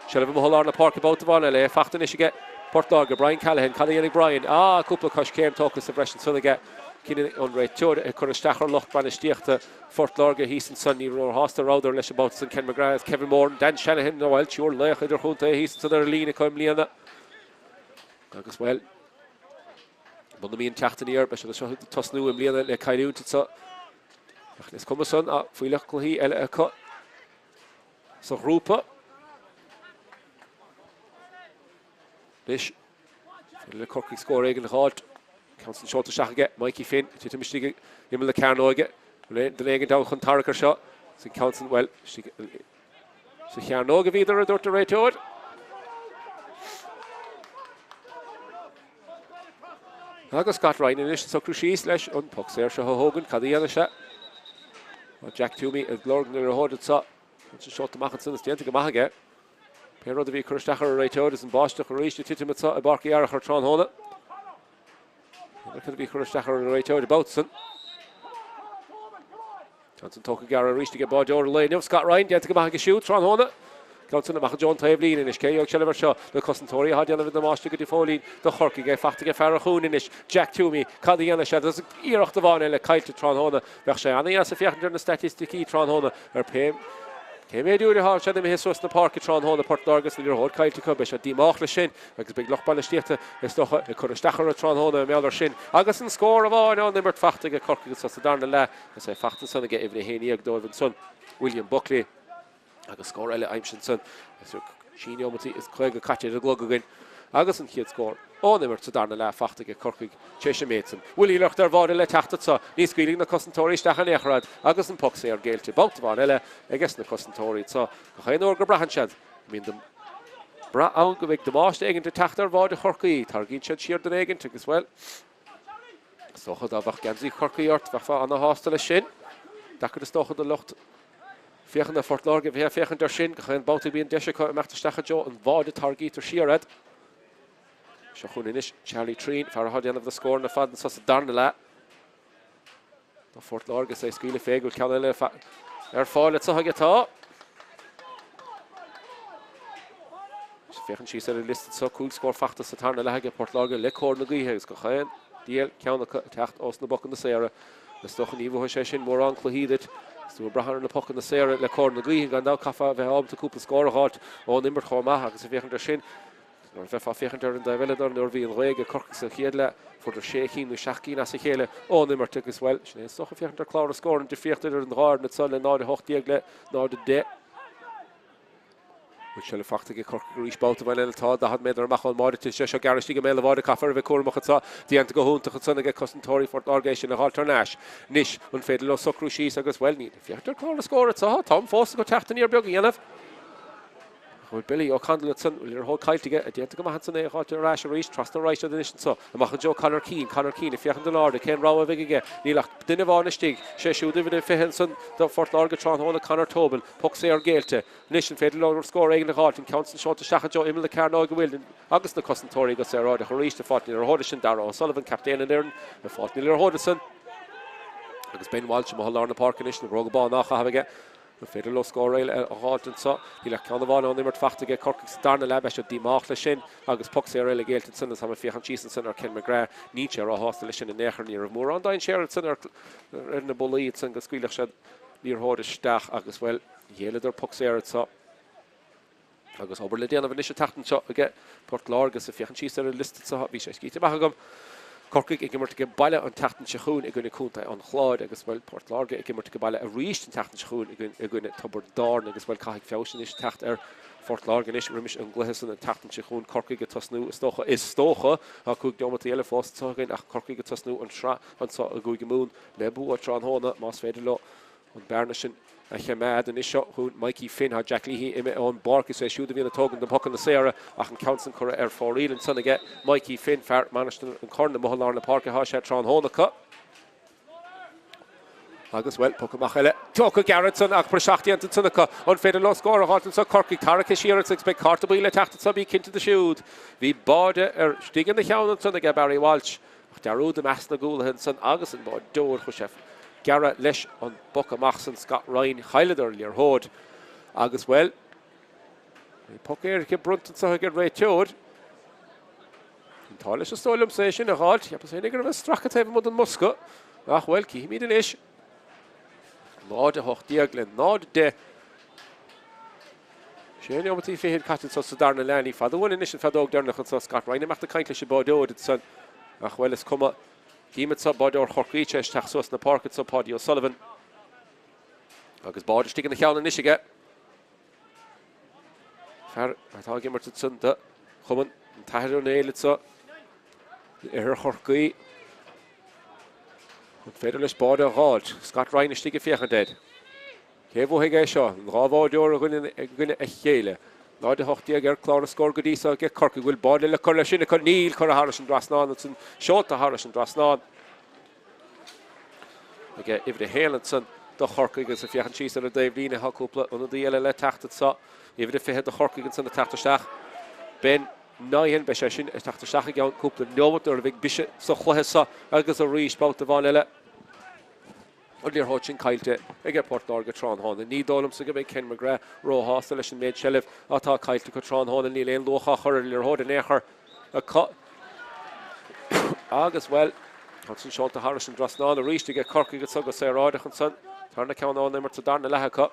Seilbh i mbothal lár na páirce babhta amháin eile. É fachta anois aige Port Láirge. Brian Callaghan. Cad a dhéanfaidh Brian? Ah, cúpla coiscéim tógtha sa bhreis ansan aige. Cinneadh an réiteoir ag cur isteach ar lucht bainistíochta Phort Láirge thíos ansan. Ní róshásta a rabhadar leis an mbabhta san. Ken McGrath, Kevin Moran, Dan Shanahan, bhuel, triúr laoch idirchontae thíos ansan ar an líne acu i mbliana. Agus, bhuel, muna mbíonn teacht aniar, beidh siad anseo ag tosnú i mbliana le cailliúint anseo. Ach is cuma san, fuílleach cluichí eile acu sa ghrúpa. Anois, féidir le Corcaigh scór éigin a dh'fháilt. Ceann san seolta isteach aige Mikey Finn, titim istigh ag imeall na cearnóige. Duine éigin ann chun tarrac air seo. Is an ceann san, bhuel, istigh sa chearnóg a bhíodar, a dúirt an réiteoir. Agus Scott Ryan anois ag socrú síos leis an poc saor seo a thógaint. Cad a dhéanfaidh sé? Tá Jack Twomey ag lorg na liathróide anseo. Ansin seolta amach ansan is déanta go maith aige. Pé rud a bhí ag cur isteach ar an réiteoir is an báisteach arís ag titim anseo i bPáirc Uí Fhearchair tráthnóna. Cad a bhí ag cur isteach ar an réiteoir an babhta san. Ceann san tógtha gearr arís ag báideoir an lae inniu, Scott Ryan, déanta go maith aige siúd tráthnóna. Ceann san amach i dtreo an taobh líne anois. Cé a gheobhaidh seilbh air seo? Na cosantóirí atá ag déanamh damáiste go dtí fóillín do Chorcaigh. É fachta ag fear an chúinne anois, Jack Twomey. Cad a dhéanfaidh sé? Agus iarracht amháin eile caillte tráthnóna. Bheadh sé an-dheas ag féachaint ar na staitisticí tráthnóna ar pé cé méid uair atá siad imithe suas na páirce tráthnóna, Port Láirge agus an liathróid caillte acu. Beidh siad díomách leis sin agus beidh lucht bainistíochta, is dócha, ag cur isteach orthu tráthnóna i mbeal air sin. Agus an scór amháin ón imirt fachta ag Corcaigh anso sa darna leath is é fachta ansan aige uimhir 11 dóibh ansan, William Buckley. Agus scór eile aimsithe ansan. 3 neomataí is 50 caite ar an gclog againn agus an chéad scór ón imirt sa darna leath fachta ag Corcaigh tar éis an méid san. Bhfuil iarracht ar bháide le teacht anso. Ní scaoilfidh na cosantóirí isteach in aon chor iad agus an poc saor géillte babhta amháin eile aiges na cosantóirí anso. Gach aon uair go braitheann siad go mbíonn brath ann go mbeidh damáiste éigin ag teacht ar bháide Chorcaí, tarraingíonn siad siar duine éigin agus, bhuel, is dócha dá mbeadh geansaí Chorcaí ort bheifeá ana-shásta leis sin. Deacair is dócha do lucht Féachana Phort Láirge a bheith ag féachaint air sin gach aon babhta a bhíonn deis acu imeacht isteach i dtreo an bháide tarraingítear siar iad. Seo chugainn anois Charlie Treen, fear atá ag déanamh na scóranna ar fad anso sa darna leath. Do Phort Láirge is é ag scaoileadh fé go bhfuil ceann eile ar fáil anso aige tá. Féachaint síos ar an liosta anseo, 5 scór fachta sa tarna leath aige Port Láirge le cóir na gaoithe agus gach aon diabhal ceann acu ag teacht ós na bpocanna saora. Is dócha ní bhuafaidh sé sin mórán cluichí duit. Is tú ag brath ar na pocanna saora le cóir na gaoithe, gan dabht caithfeá a bheith ábalta cúpla scór a dh'fháilt ón imirt chomh maith agus ag féachaint air sin. Nuair a bheifeá ag féachaint ar an dtaobh eile de, nuair a bhí an ghaoth ag Corcaigh sa chéad leath, fuaireadar sé cinn nó seacht gcinn as a chéile ón imirt agus, bhuel, sin é is dócha, féachaint ar chlár na scór, an difríocht idir an dhá fhoireann anseo le 0-18 le 0-10. Bhfuil seilbh fachta ag Corcaigh arís babhta amháin eile atá 40 méadar amach ón mbáide. Tá sé seo gearrtha istigh i mbéal an bháide. Caithfear a bheith cúramach anseo. Déanta go hiontach ansan ag cosantóirí Phort Láirge é sin a dh'fháilt thar n-ais. Anois, an féidir leo socrú síos agus, bhuel, níl. Féachaint ar chlár na scór anseo. Táim fós ag teacht aniar beag a dhéanamh. Bhfuil Billy O'Connell ansan, bhfuil liathróid caillte aige, déanta go maith ansan é a dh'fháilt ar ais arís, trasna arís anois anso, amach i dtreo Conor Keane, Conor Keane ag féachaint in airde, cén rogha a bheidh aige, níl ach duine amháin istigh, sé siúd uimhir a 20 ansan do Phort Láirge tráthnóna, Conor Tobin, poc saor géillte. Anois an féidir leo scór éigin a dh'fháilt, an ceann san seolta isteach i dtreo imeall na cearnóige bhfuil agus na cosantóirí go saoráideach arís ag fáilt na liathróide sin, Darragh O'Sullivan, captaen an fhoireann, ag fáilt na liathróide san agus Ben Walsh amuigh i lár na páirce anois, na bróga bána á chaitheamh aige. An féidir leo scór eile a dh'fháilt anseo? Níl ach ceann amháin ón imirt fachta aige Corcaigh sa darna leath. Beidh siad díomách leis sin agus poc saor eile géillte ansan agus táim ag féachaint síos ansan ar Ken McGrath. Níl sé róshásta leis sin in aon chor. Ní raibh mórán dainséar ansan ar na bullaí ansan go scaoilfeadh siad liathróid isteach agus, bhuel, ghéilleadar poc saor anseo. Agus obair le déanamh anois an tseachtain seo aige Port Láirge is ag féachaint síos ar an liosta anseo, bhí sé scríte amach agam, Corcaigh ag imirt age baile an tseachtain seo chugainn i gcoinne Contae an Chláir agus, bhuel, Port Láirge ag imirt age baile arís an tseachtain seo chugainn i gcoinne Tiobraid Árann agus, bhuel, caithfidh feabhas anois teacht ar Phort Láirge anois roimis an gcluiche san an tseachtain seo chugainn. Corcaigh ag tosnú, is dócha, is dócha, tá 5 neomataí eile fós anseo againn ach Corcaigh ag tosnú an tsraith anseo i gCúige Mumhan le bua tráthnóna más féidir leo an bearna sin a choimeád. Anois seo chugainn Mikey Finn. Tá Jack Leahy imithe ón bpáirc. Is é siúd a bhíonn ag tógaint na pocanna saora ach an ceann san curtha ar fóraoil ansan aige Mikey Finn, fear Mhainistir an Chorn amuigh i lár na páirce atá sé tráthnóna acu. Agus, bhuel, poc amach eile tógtha gearr ansan ach praiseach déanta ansan acu. An féidir leo scór a dh'fháilt anso? Corcaigh tarraicthe siar ansan agus beidh cárta buí le teacht anso, bí cinnte de siúd. Bhí báide ar istigh ina cheann ansan aige Barry Walsh. Ach dearúd i measc na gcúlaithe ansan agus an báideoir, chuaigh sé gearradh leis an bpoc amach san Scott Ryan, chailleadar an liathróid agus, bhuel, bhí poc éirice bronnta anso ag an réiteoir. An t-ádh leis is dóigh liomsa é sin a dh'fháilt. Cheapas féin go raibh stracadh taobh amuigh den mbosca ach, bhuel, cífimid anois. 0-18 le 0-10. Sé neomataí fichead caite anso sa darna leath. Ní fada uainn anois an feadóg deireanach anso. Scott Ryan ag imeacht ag caint leis an báideoir ansan. Ach, bhuel, is cuma. Cím anso báideoir Chorcaí tar éis teacht suas na páirce anso, Páidí O'Sullivan. Agus báide istigh ina cheann anois aige. Fear atá ag imirt ansan do Chumann an tAthair Ó Néill anso in oirthear Chorcaí. An féidir leis báide a dh'fháilt? Scott Ryan istigh ag féachaint air. Cé a bhuafaidh é seo? An dá bháideoir i gcoinne a chéile. 0-18 ar chlár na scór go dtí seo ag Corcaigh. Bhfuil báide le cur leis sin acu? Níl. Curtha thairis an dtrasnán ansan. Seolta thairis an dtrasnán ag uimhir a haon ansan do Chorcaigh agus ag féachaint síos ar an dtaobh líne tá cúpla ionadaí eile le teacht anso. Uimhir a 20 do Chorcaigh ansan ag teacht isteach. Ben Nyhan, beidh sé sin ag teacht isteach i gceann cúpla neomat nuair a bheidh biseach sa chluiche seo agus arís babhta amháin eile. An liathróid sin caillte aige Port Láirge tráthnóna. Ní dóigh liomsa go mbeidh Ken McGrath róshásta leis an méid seilbh atá caillte acu tráthnóna. Níl aon luach á chur ar an liathróid in aon chor acu. Agus, bhuel, ansan seolta thairis an dtrasnán arís aige Corcaigh anso go saoráideach ansan. Tarna ceann ón imirt sa darna leath acu.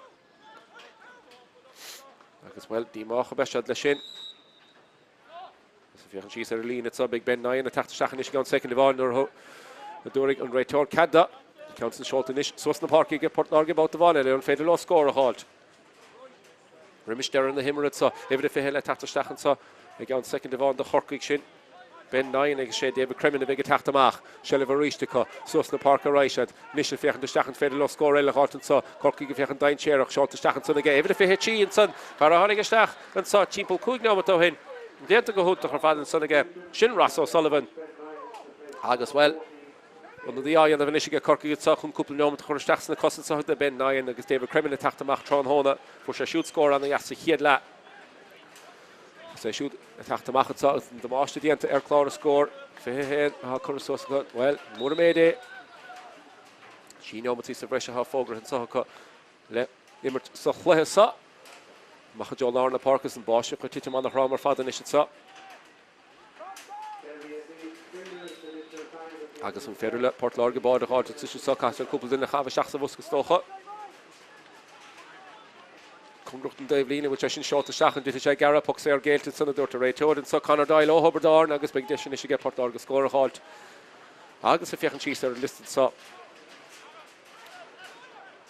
Agus, bhuel, díomách a bheidh siad leis sin. Is ag féachaint síos ar an líne anseo, beidh Ben Nyhan ag teacht isteach anois i gceann soicind amháin nuair a dtabharfaidh an réiteoir cead dó. An ceann san seolta anois suas na páirce aige Port Láirge babhta amháin eile, an féidir leo scór a dh'fháilt? Roimis deireadh na himeartha anseo, uimhir a 20 le teacht isteach anseo i gceann soicind amháin do Chorcaigh sin. Ben Nyhan agus sé David Cremin a bheidh ag teacht amach. Seilbh arís acu. Suas na páirce ar aghaidh siad. Anois ag féachaint isteach an féidir leo scór eile a dh'fháilt anseo. Corcaigh ag féachaint dainséarach. Seolta isteach ansan aige uimhir a 23 ansan. Fear a tháinig isteach anseo timpeall 5 neomat ó shin. Déanta go hiontach ar fad ansan aige. Sin Ross O'Sullivan. Agus, bhuel, ionadaí á dhéanamh anois aige Corcaigh anseo chun cúpla neomat a chur isteach sna cosa anseo do Ben Nyhan agus David Cremin ag teacht amach tráthnóna. Fuair sé siúd scór ana-dheas sa chéad leath. Is é siúd ag teacht amach anseo agus an damáiste déanta ar chlár na scór. 21 atá curtha suas acu. Bhuel, mór an méid é. Sé neomataí sa bhreis atá fógartha anseo acu le imirt sa chluiche seo. Amach i dtreo lár na páirce agus an báisteach ag titim ana-throm ar fad anois anseo. Agus an féidir le Port Láirge báide a dh'fháilt anseo? Caithfidh siad cúpla duine a chaitheamh isteach sa bhosca is dócha. Cóngarach don dtaobhlíne, bhfuil sé sin seolta isteach, an dtitfidh sé gearradh, poc saor géillte ansan a dúirt an réiteoir anso, Conor Doyle ó Thiobraid Árann agus beidh deis anois aige Port Láirge scór a dh'fháilt. Agus ag féachaint síos ar an liosta anso,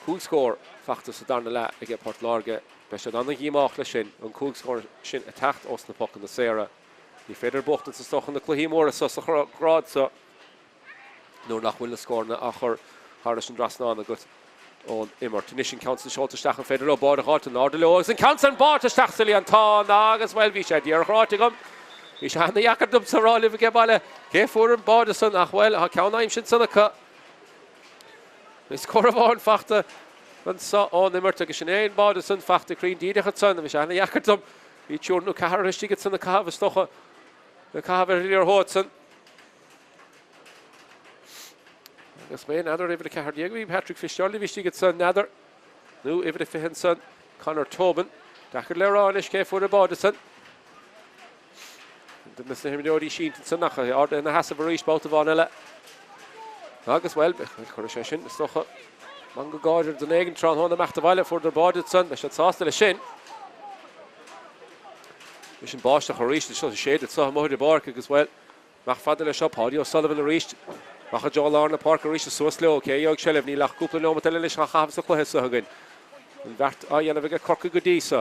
5 scór fachta sa darna leath aige Port Láirge. Beidh siad ana-dhíomách leis sin, an 5 scór sin ag teacht ós na pocanna saora. Ní féidir buachtaint is dócha na cluichí móra so sa ghrád so. nuair nach bhfuil na scóranna á chur thairis an dtrasnán agat ón imirt. Anois an ceann san seolta isteach, an féidir leo báide a dh'fháilt in airde leo agus an ceann san báite isteach sa líontán agus, bhuel, bhí sé díreach ráite agam, bhí sé ana-dheacair domsa a rá libh age baile cé fuair an báide san ach, bhuel, tá ceann aimsithe ansan acu. Bhí scór amháin fachta anso ón imirt agus sin é an báide san fachta cruinn díreach ansan. Bhí sé ana-dheacair dom, bhí triúr nó ceathrar istigh ansan ag caitheamh is dócha, ag caitheamh ar an liathróid san. Agus mé, n'fheadar, uimhir 14 a bhí Patrick Fitzgerald a bhí istigh ansan, n'fheadar, nó uimhir 20 ansan, Conor Tobin. Deacair le rá anois cé fuair an báide san. Duine de na himreoirí sínte ansan ach é ardaithe ina sheasamh arís babhta amháin eile. Agus, bhuel, chuir sé sin, is dócha, meangadh gáire ar dhuine éigin tráthnóna imeacht abhaile, fuaireadar báide ansan, beidh siad sásta leis sin. Leis an báisteach arís, anseo ag séideadh anseo amuigh ar an bpáirc agus, bhuel, Amach fada leis seo, Páidí O'Sullivan arís. Amach i dtreo lár na páirce arís is suas leo. Cé a gheobhaidh seilbh? Níl ach cúpla neomat eile anois á chaitheamh sa chluiche seo againn. An bheart á dhéanamh aige Corcaigh go dtí seo.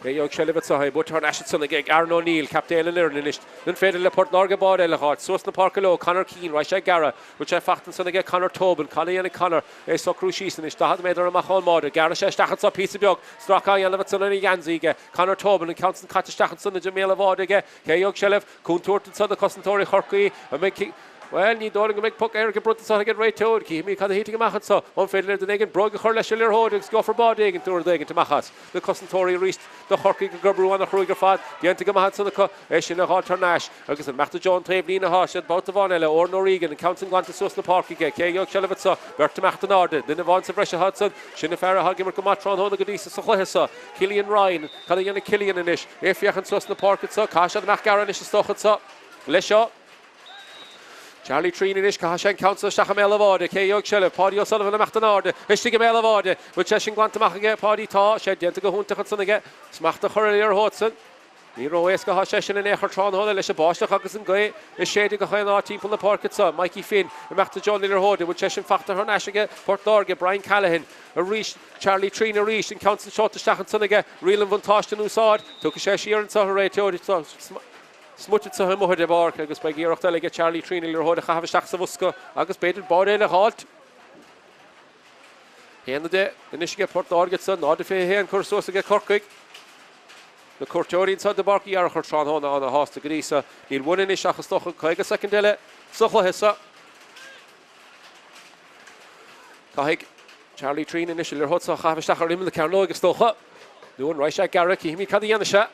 Cé a gheobhaidh seilbh anseo? É buaite thar n-ais ansan ag Aaron O'Neill, captaen an fhoireann anois. An féidir le Port Láirge báide eile a dh'fháilt? Suas na páirce leo. Conor Keane, raghaidh sé ag gearradh. Bhfuil sé fachta ansan aige Conor Tobin? Cad a dhéanfaidh Conor? É socrú síos anois, 40 méadar amach ón mbáide. Gearrfaidh sé isteach anseo píosa beag. Stracadh á dhéanamh ansan ar a gheansaí aige. Conor Tobin, an ceann san caite isteach ansan i mbéal an bháide aige. Cé a gheobhaidh seilbh? Contúirt anso do chosantóirí Chorcaí. An mbeidh. Bhuel, ní dóigh liom go mbeidh poc éirice bronnta anso ag an réiteoir. Cífimid cad a thitfidh amach anso. An féidir le duine éigin bróig a chur leis an liathróid agus gheofar báide éigin nó rud éigin amach as. Na cosantóirí arís do Chorcaigh ag oibriú ana-chruaidh ar fad. Déanta go maith ansan acu é sin a dh'fháilt thar n-ais. Agus an imeacht i dtreo an taobh líne atá siad babhta amháin eile. Odhrán O'Regan, an ceann san glanta suas na páirce aige. Cé a gheobhaidh seilbh anso? Beirt imeacht in airde. Duine amháin sa bhreis atá ansan. Sin an fear atá ag imirt go maith tráthnóna go dtí so sa chluiche so. Cillian Ryan. Cad a dhéanfaidh Cillian anois? É ag féachaint suas na páirce anso. Caithfidh siad amach gearradh anois is dócha anso leis seo. Charlie Treen anois, caithfidh sé an ceann seo isteach i mbéal an bháide. Cé a gheobhaidh seilbh? Páidí O'Sullivan amach in airde. Istigh i mbéal an bháide. Bhfuil sé sin glanta amach aige, Páidí? Tá sé déanta go hiontach ansan aige. Smacht a chur ar an liathróid san. Ní ró-éasca atá sé sin in aon chor tráthnóna leis an báisteach agus an ghaoth ag séideadh gach aon áit timpeall na páirce anso. Mikey Finn imeacht i dtreo na liathróide. Bhfuil sé sin fachta thar n-ais aige Port Láirge? Brian Callaghan arís. Charlie Treen arís. An ceann san seolta isteach ansan aige. Riail an bhuntáiste in úsáid. Tiocfaidh sé siar anso, a réiteoir. Smut anso amuigh ar an bpáirc agus beidh iarracht eile aige Charlie Treen an liathróid a chaitheamh isteach sa bhosca agus b'fhéidir báide eile a dh'fháilt. 1-10 anois aige Port Láirge anso, 0-21 curtha suas aige Corcaigh. Na cuairteoirí anseo i bPáirc Uí Fhearchair tráthnóna ana shásta go dtí so. Níl uainn anois ach is dócha 50 soicind eile sa chluiche seo. Caithfidh Charlie Treen anois an liathróid seo a chaitheamh isteach ar imeall na cearnóige is dócha. Nó an raghaidh sé ag gearradh? Cífimid cad a dhéanfaidh sé.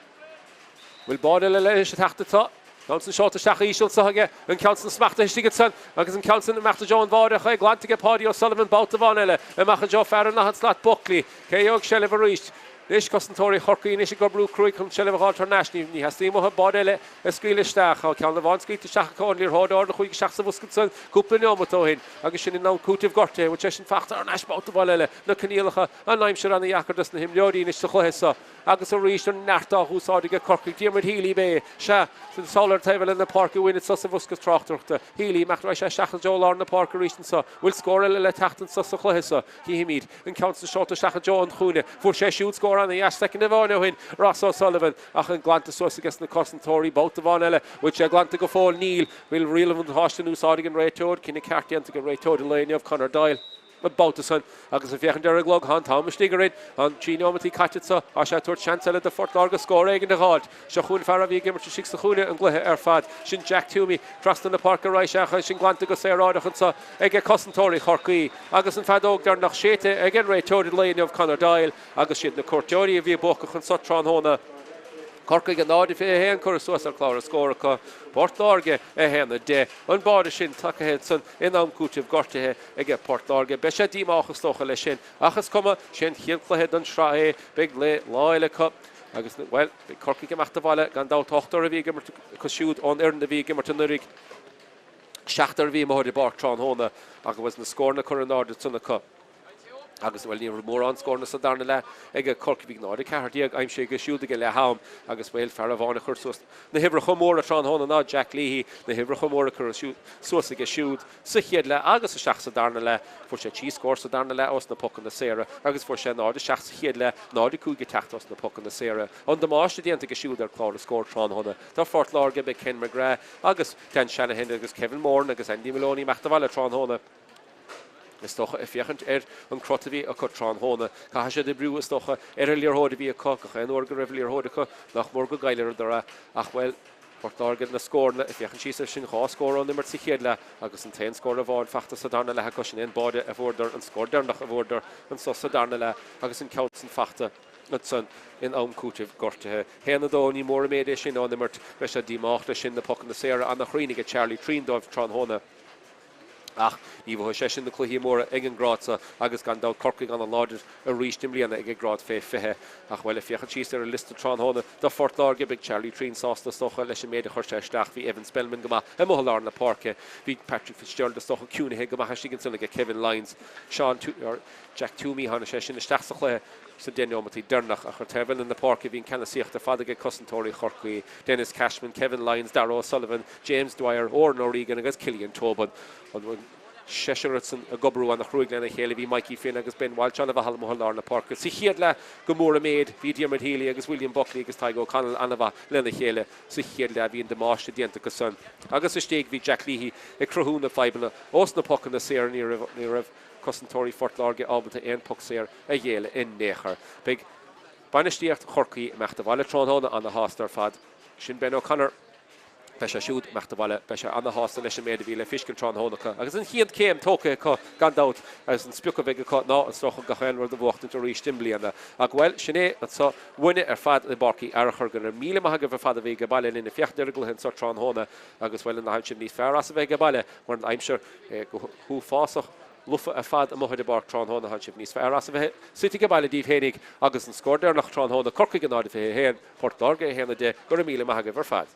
Bhfuil báide eile leis ag teacht anseo? Ceann san seolta isteach íseal anseo aige, an ceann san smachtaithe istigh ansan agus an ceann san imeacht i dtreo an bháide ach é glanta aige Páidí O'Sullivan babhta amháin eile amach i dtreo fear i ndath an tslat Buckley. Cé a gheobhaidh seilbh arís? Anois cosantóirí Chorcaí anois ag oibriú cruaidh chun seilbh a dh'fháilt thar n-ais. Ní theastaíonn uathu báide eile a scaoileadh isteach. Tá ceann amháin scaoilte isteach acu ón liathróid ard a chuaigh isteach sa bhosca ansan cúpla neomat ó shin agus sin in am cúitimh gortaithe. Bhfuil sé sin fachta thar n-ais babhta amháin eile? Na coinníollacha, an aimsir ana-dheacair dos na himreoirí anois sa chluiche seo. Agus arís an neart á úsáid aige Corcaigh. Diarmuid Healy b'é, sea, sall ar an taobh eile na páirce uainn anso sa bhosca tráchtaireachta. Healy, amach raghaidh sé isteach i dtreo lár na páirce arís anso. Bhfuil scór eile le teacht anso sa chluiche so? Cífimid. An ceann san seolta isteach i dtreo an chúinne. Fuair sé siúd scór ana-dheas soicind amháin ó shin, Ross O'Sullivan, ach an glanta suas aige na cosantóirí. Babhta amháin eile. Bhfuil sé glanta go fóill? Níl. Bhfuil riail an bhuntáiste in úsáid ag an réiteoir? Cinneadh ceart déanta ag an réiteoir an lae inniu, Conor Doyle. An babhta san, agus ag féachaint ar an gclog, tá an t-am istigh orainn, tá 3 neomataí caite anso, tá sé ag tabhairt seans eile do Phort Láirge scór éigin a dh'fháilt. Seo chugainn fear a bhí ag imirt istigh sa chúinne an gcluiche ar fad, sin Jack Twomey, trasna na páirce a raghaidh sé ach é sin glanta go saoráideach anso aige cosantóirí Chorcaí. Agus an feadóg deireanach séidte ag an réiteoir an lae inniu, Conor Doyle, agus siad na cuairteoirí a bhí buacach anso tráthnóna. Corcaigh 0-21 curtha suas ar chlár na scór acu, Port Láirge 1-10. An báide sin tagaithe ansan in am cúitimh gortaithe aige Port Láirge. Beidh sé díomách is dócha leis sin ach is cuma, sé an chéad chluiche don sraith é, beidh lá eile acu agus, bhuel, beidh Corcaigh ag imeacht abhaile gan dabht. Ochtar a bhí ag imirt acu siúd ón fhoireann a bhí ag imirt anuraidh, seachtar a bhí amuigh ar an bpáirc tráthnóna agus na scóranna curtha in airde ansan acu. Agus, bhuel, ní raibh mórán scóranna sa darna leath ag Corcaigh, bhí 0-14 aimsithe aige siúd ag leath am agus, bhuel, fear amháin a chuir suas na huimhreacha móra tráthnóna ná Jack Leahy, na huimhreacha móra curtha suas aige siúd sa chéad leath agus isteach sa darna leath. Fuair sé 3 scór sa darna leath ós na pocanna saora agus fuair sé 0-7 sa chéad leath, 0-5 ag teacht ós na pocanna saora. An damáiste déanta aige siúd ar chlár na scór tráthnóna do Phort Láirge, beidh Ken McGrath agus Dan Shanahan agus Kevin Moran agus Andy Maloney imeacht abhaile tráthnóna. Is dócha, ag féachaint ar an crot a bhí acu tráthnóna, caithfidh siad oibriú, is dócha, ar an liathróid a bhí acu, gach aon uair go raibh liathróid acu, nach mór go gcailleadar é. Ach, bhuel, Port Láirge, na scóranna, ag féachaint síos air sin, 2 scór ón imirt sa chéad leath agus an t-aon scór amháin fachta sa darna leath acu, sin é an báide a fuaireadar, an scór deireanach a fuaireadar anso sa darna leath agus an ceann san fachta ansan in am cúitimh gortaithe. 1-2, ní mór an méid é sin ón imirt, beidh siad díomách leis sin, na pocanna saora ana-chruinn aige Charlie Treen dóibh tráthnóna. Ach ní bhuafaidh sé sin na cluichí móra ag an grád seo agus gan dabht Corcaigh ana-láidir arís i mbliana ag an grád fé 20. Ach bhuel, ag féachaint síos ar an liosta tráthnóna do Phort Láirge, beidh Charlie Treen sásta is dócha leis an méid a chuir sé isteach. Bhí Evan Spellman go maith amuigh i lár na páirce. Bhí Patrick Fitzgerald is dócha ciúinithe go maith istigh ansan aige Kevin Lyons. Seán or Jack Twomey, tháinig sé sin isteach sa chluiche sna 10 neomataí deireanach ach ar taobh eile na páirce bhí an ceannasaíocht ar fad aige cosantóirí Chorcaí, Denis Cashman, Kevin Lyons, Darragh O'Sullivan, James Dwyer, Odhrán O'Regan agus Cillian Tobin. An seisear san ag oibriú ana-chruaidh lena chéile. Bhí Mikey Finn agus Ben Walsh an-mhaith amuigh i lár na páirce. Sa chéad leath go mór an méid bhí Diarmuid Healy agus William Buckley agus Tadhg O'Connell an-mhaith lena chéile sa chéad leath. Bhí an damáiste déanta acu san. Agus istigh bhí Jack Leahy ag cruthú na fadhbanna ós na pocanna saora. Ní raibh cosantóirí Phort Láirge ábalta aon poc saor a ghéilleadh in aon chor. Beidh bainistíocht Chorcaí imeacht abhaile tráthnóna ana-shásta ar fad. Sin Ben O'Connor. Beidh sé siúd imeacht abhaile. Beidh sé ana-shásta leis an méid a bhí le fiscint tráthnóna acu. Agus an chéad céim tógtha acu gan dabht agus an sprioc a bheidh acu ná is dócha gach aon rud a bhuachtaint arís i mbliana. Ach bhuel, sin é anso uainne ar fad i bPáirc Uí Fhearchair. Go raibh míle maith agaibh ar fad a bhí age baile linn ag féachaint ar an gcluiche anso tráthnóna agus bhuel an aimsir níos fearr as a bheith age baile mar an aimsir go huafásach lofa ar fad amuigh ar an bpáirc tráthnóna. Tá sibh níos fearr as a bheith suite age baile daoibh fhéinig agus an scór deireanach tráthnóna, Corcaigh 0-21, Port Láirge 1-10, go raibh míle maith agaibh ar fad.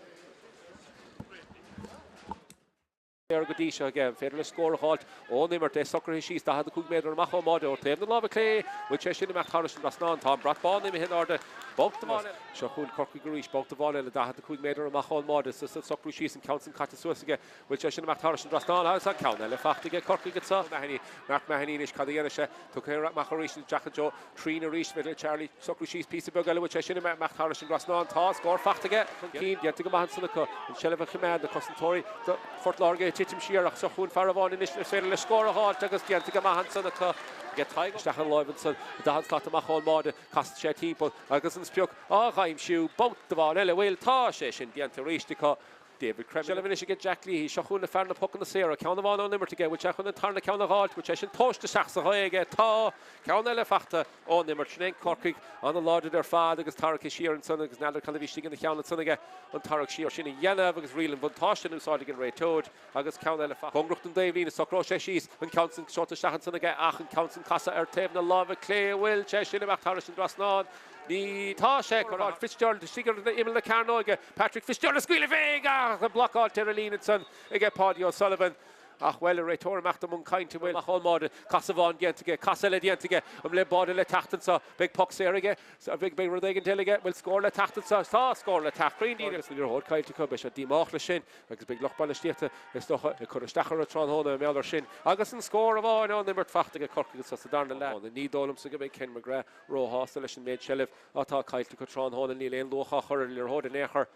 go dtí seo aige. An féidir leis scór a dh'fháilt ón imirt? É socraithe síos 45 méadar amach ón mbáide ó taobh na láimhe clé. Bhfuil sé sin imeacht thairis an dtrasnán? Tá an brat bán imithe in airde. Babhta amháin eile. Seo chugainn Corcaigh arís. Babhta amháin eile 45 méadar amach ón mbáide. Sa socrú síos an ceann san caite suas aige. Bhfuil sé sin imeacht thairis an dtrasnán? Agus an ceann eile fachta aige Corcaigh anseo. Mahony. Mark Mahony anois. Cad a dhéanfaidh sé? Tugtha amach arís isteach i dtreo Treen arís. Féidir le Charlie socrú síos píosa beag eile. Bhfuil sé sin imeacht thairis an dtrasnán? Tá. Scór fachta aige. Chun cinn. Déanta go maith ansan acu. An tseilbh a choimeád. Na cosantóirí do Phort Láirge ag titim siar ach seo chugainn fear amháin anois is féidir leis scór a dh'fháilt agus déanta go maith ansan acu. Aige Tadhg. Isteach an láimh ansan. 40 slat amach ón mbáide. Casann sé timpeall agus an sprioc á dh'aimsiú. Babhta amháin eile. Bhfuil? Tá sé sin déanta arís acu. David Cremin. Seilbh anois aige Jack Leahy. Seo chugainn fear na pocanna saora. Ceann amháin ón imirt aige. Bhfuil sé chun an tarna ceann a dh'fháilt? Bhfuil sé sin tomhaiste isteach sa ghaoth aige? Tá! Ceann eile fachta ón imirt. Sin é Corcaigh an-láidir ar fad agus tarraicthe siar ansan agus n'fheadar cad a bhí istigh ina cheann ansan aige an tarrac siar sin a dhéanamh agus riail an bhuntáiste in úsáid ag an réiteoir agus ceann eile fachta. Cóngarach don dtaobhlíne. Socróidh sé síos. An ceann san seolta isteach ansan aige ach an ceann san casadh ar taobh na láimhe clé. Bhfuil sé sin imeacht thairis an dtrasnán? Ní. Tá sé! Fitzgerald istigh ar imeall na cearnóige. Patrick Fitzgerald ag scaoileadh fé ach blocáilte ar an líne ansan aige Páidí O'Sullivan. Ach bhuel, an réiteoir imeacht i mbun cainte, bhfuil amach ón mbáide. Casadh amháin déanta aige, casadh eile déanta aige. An bhfuil báide le teacht anso? Beidh poc saor aige. Beidh rud éigin eile aige. Bhfuil scór le teacht anso? Tá scór le teacht. Cruinn díreach. Agus an liathróid caillte acu. Beidh siad díomách leis sin agus beidh lucht bainistíochta, is dócha, ag cur isteach orthu tráthnóna mar gheall air sin. Agus an scór amháin ón imirt fachta aige Corcaigh anso sa darna leath. Ní dóigh liomsa go mbeidh Ken McGrath róshásta leis an méid seilbh atá caillte acu tráthnóna. Níl aon luach á chur ar an liathróid in aon chor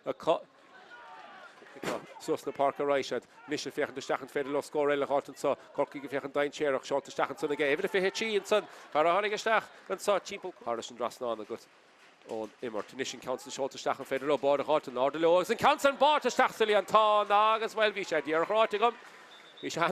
acu. Suas na páirce arís iad anois ag féachaint isteach an féidir leo scór eile a dh'fháilt anso. Corcaigh ag féachaint dainséarach. Seolta isteach ansan aige uimhir a 23 ansan. Fear a tháinig isteach anso timpeall. Thairis an dtrasnán agat ón imirt. Anois an ceann san seolta isteach an féidir leo báide a dh'fháilt in airde leo agus an ceann san báite isteach sa líontán agus bhuel bhí sé díreach ráite agam. Bhí sé.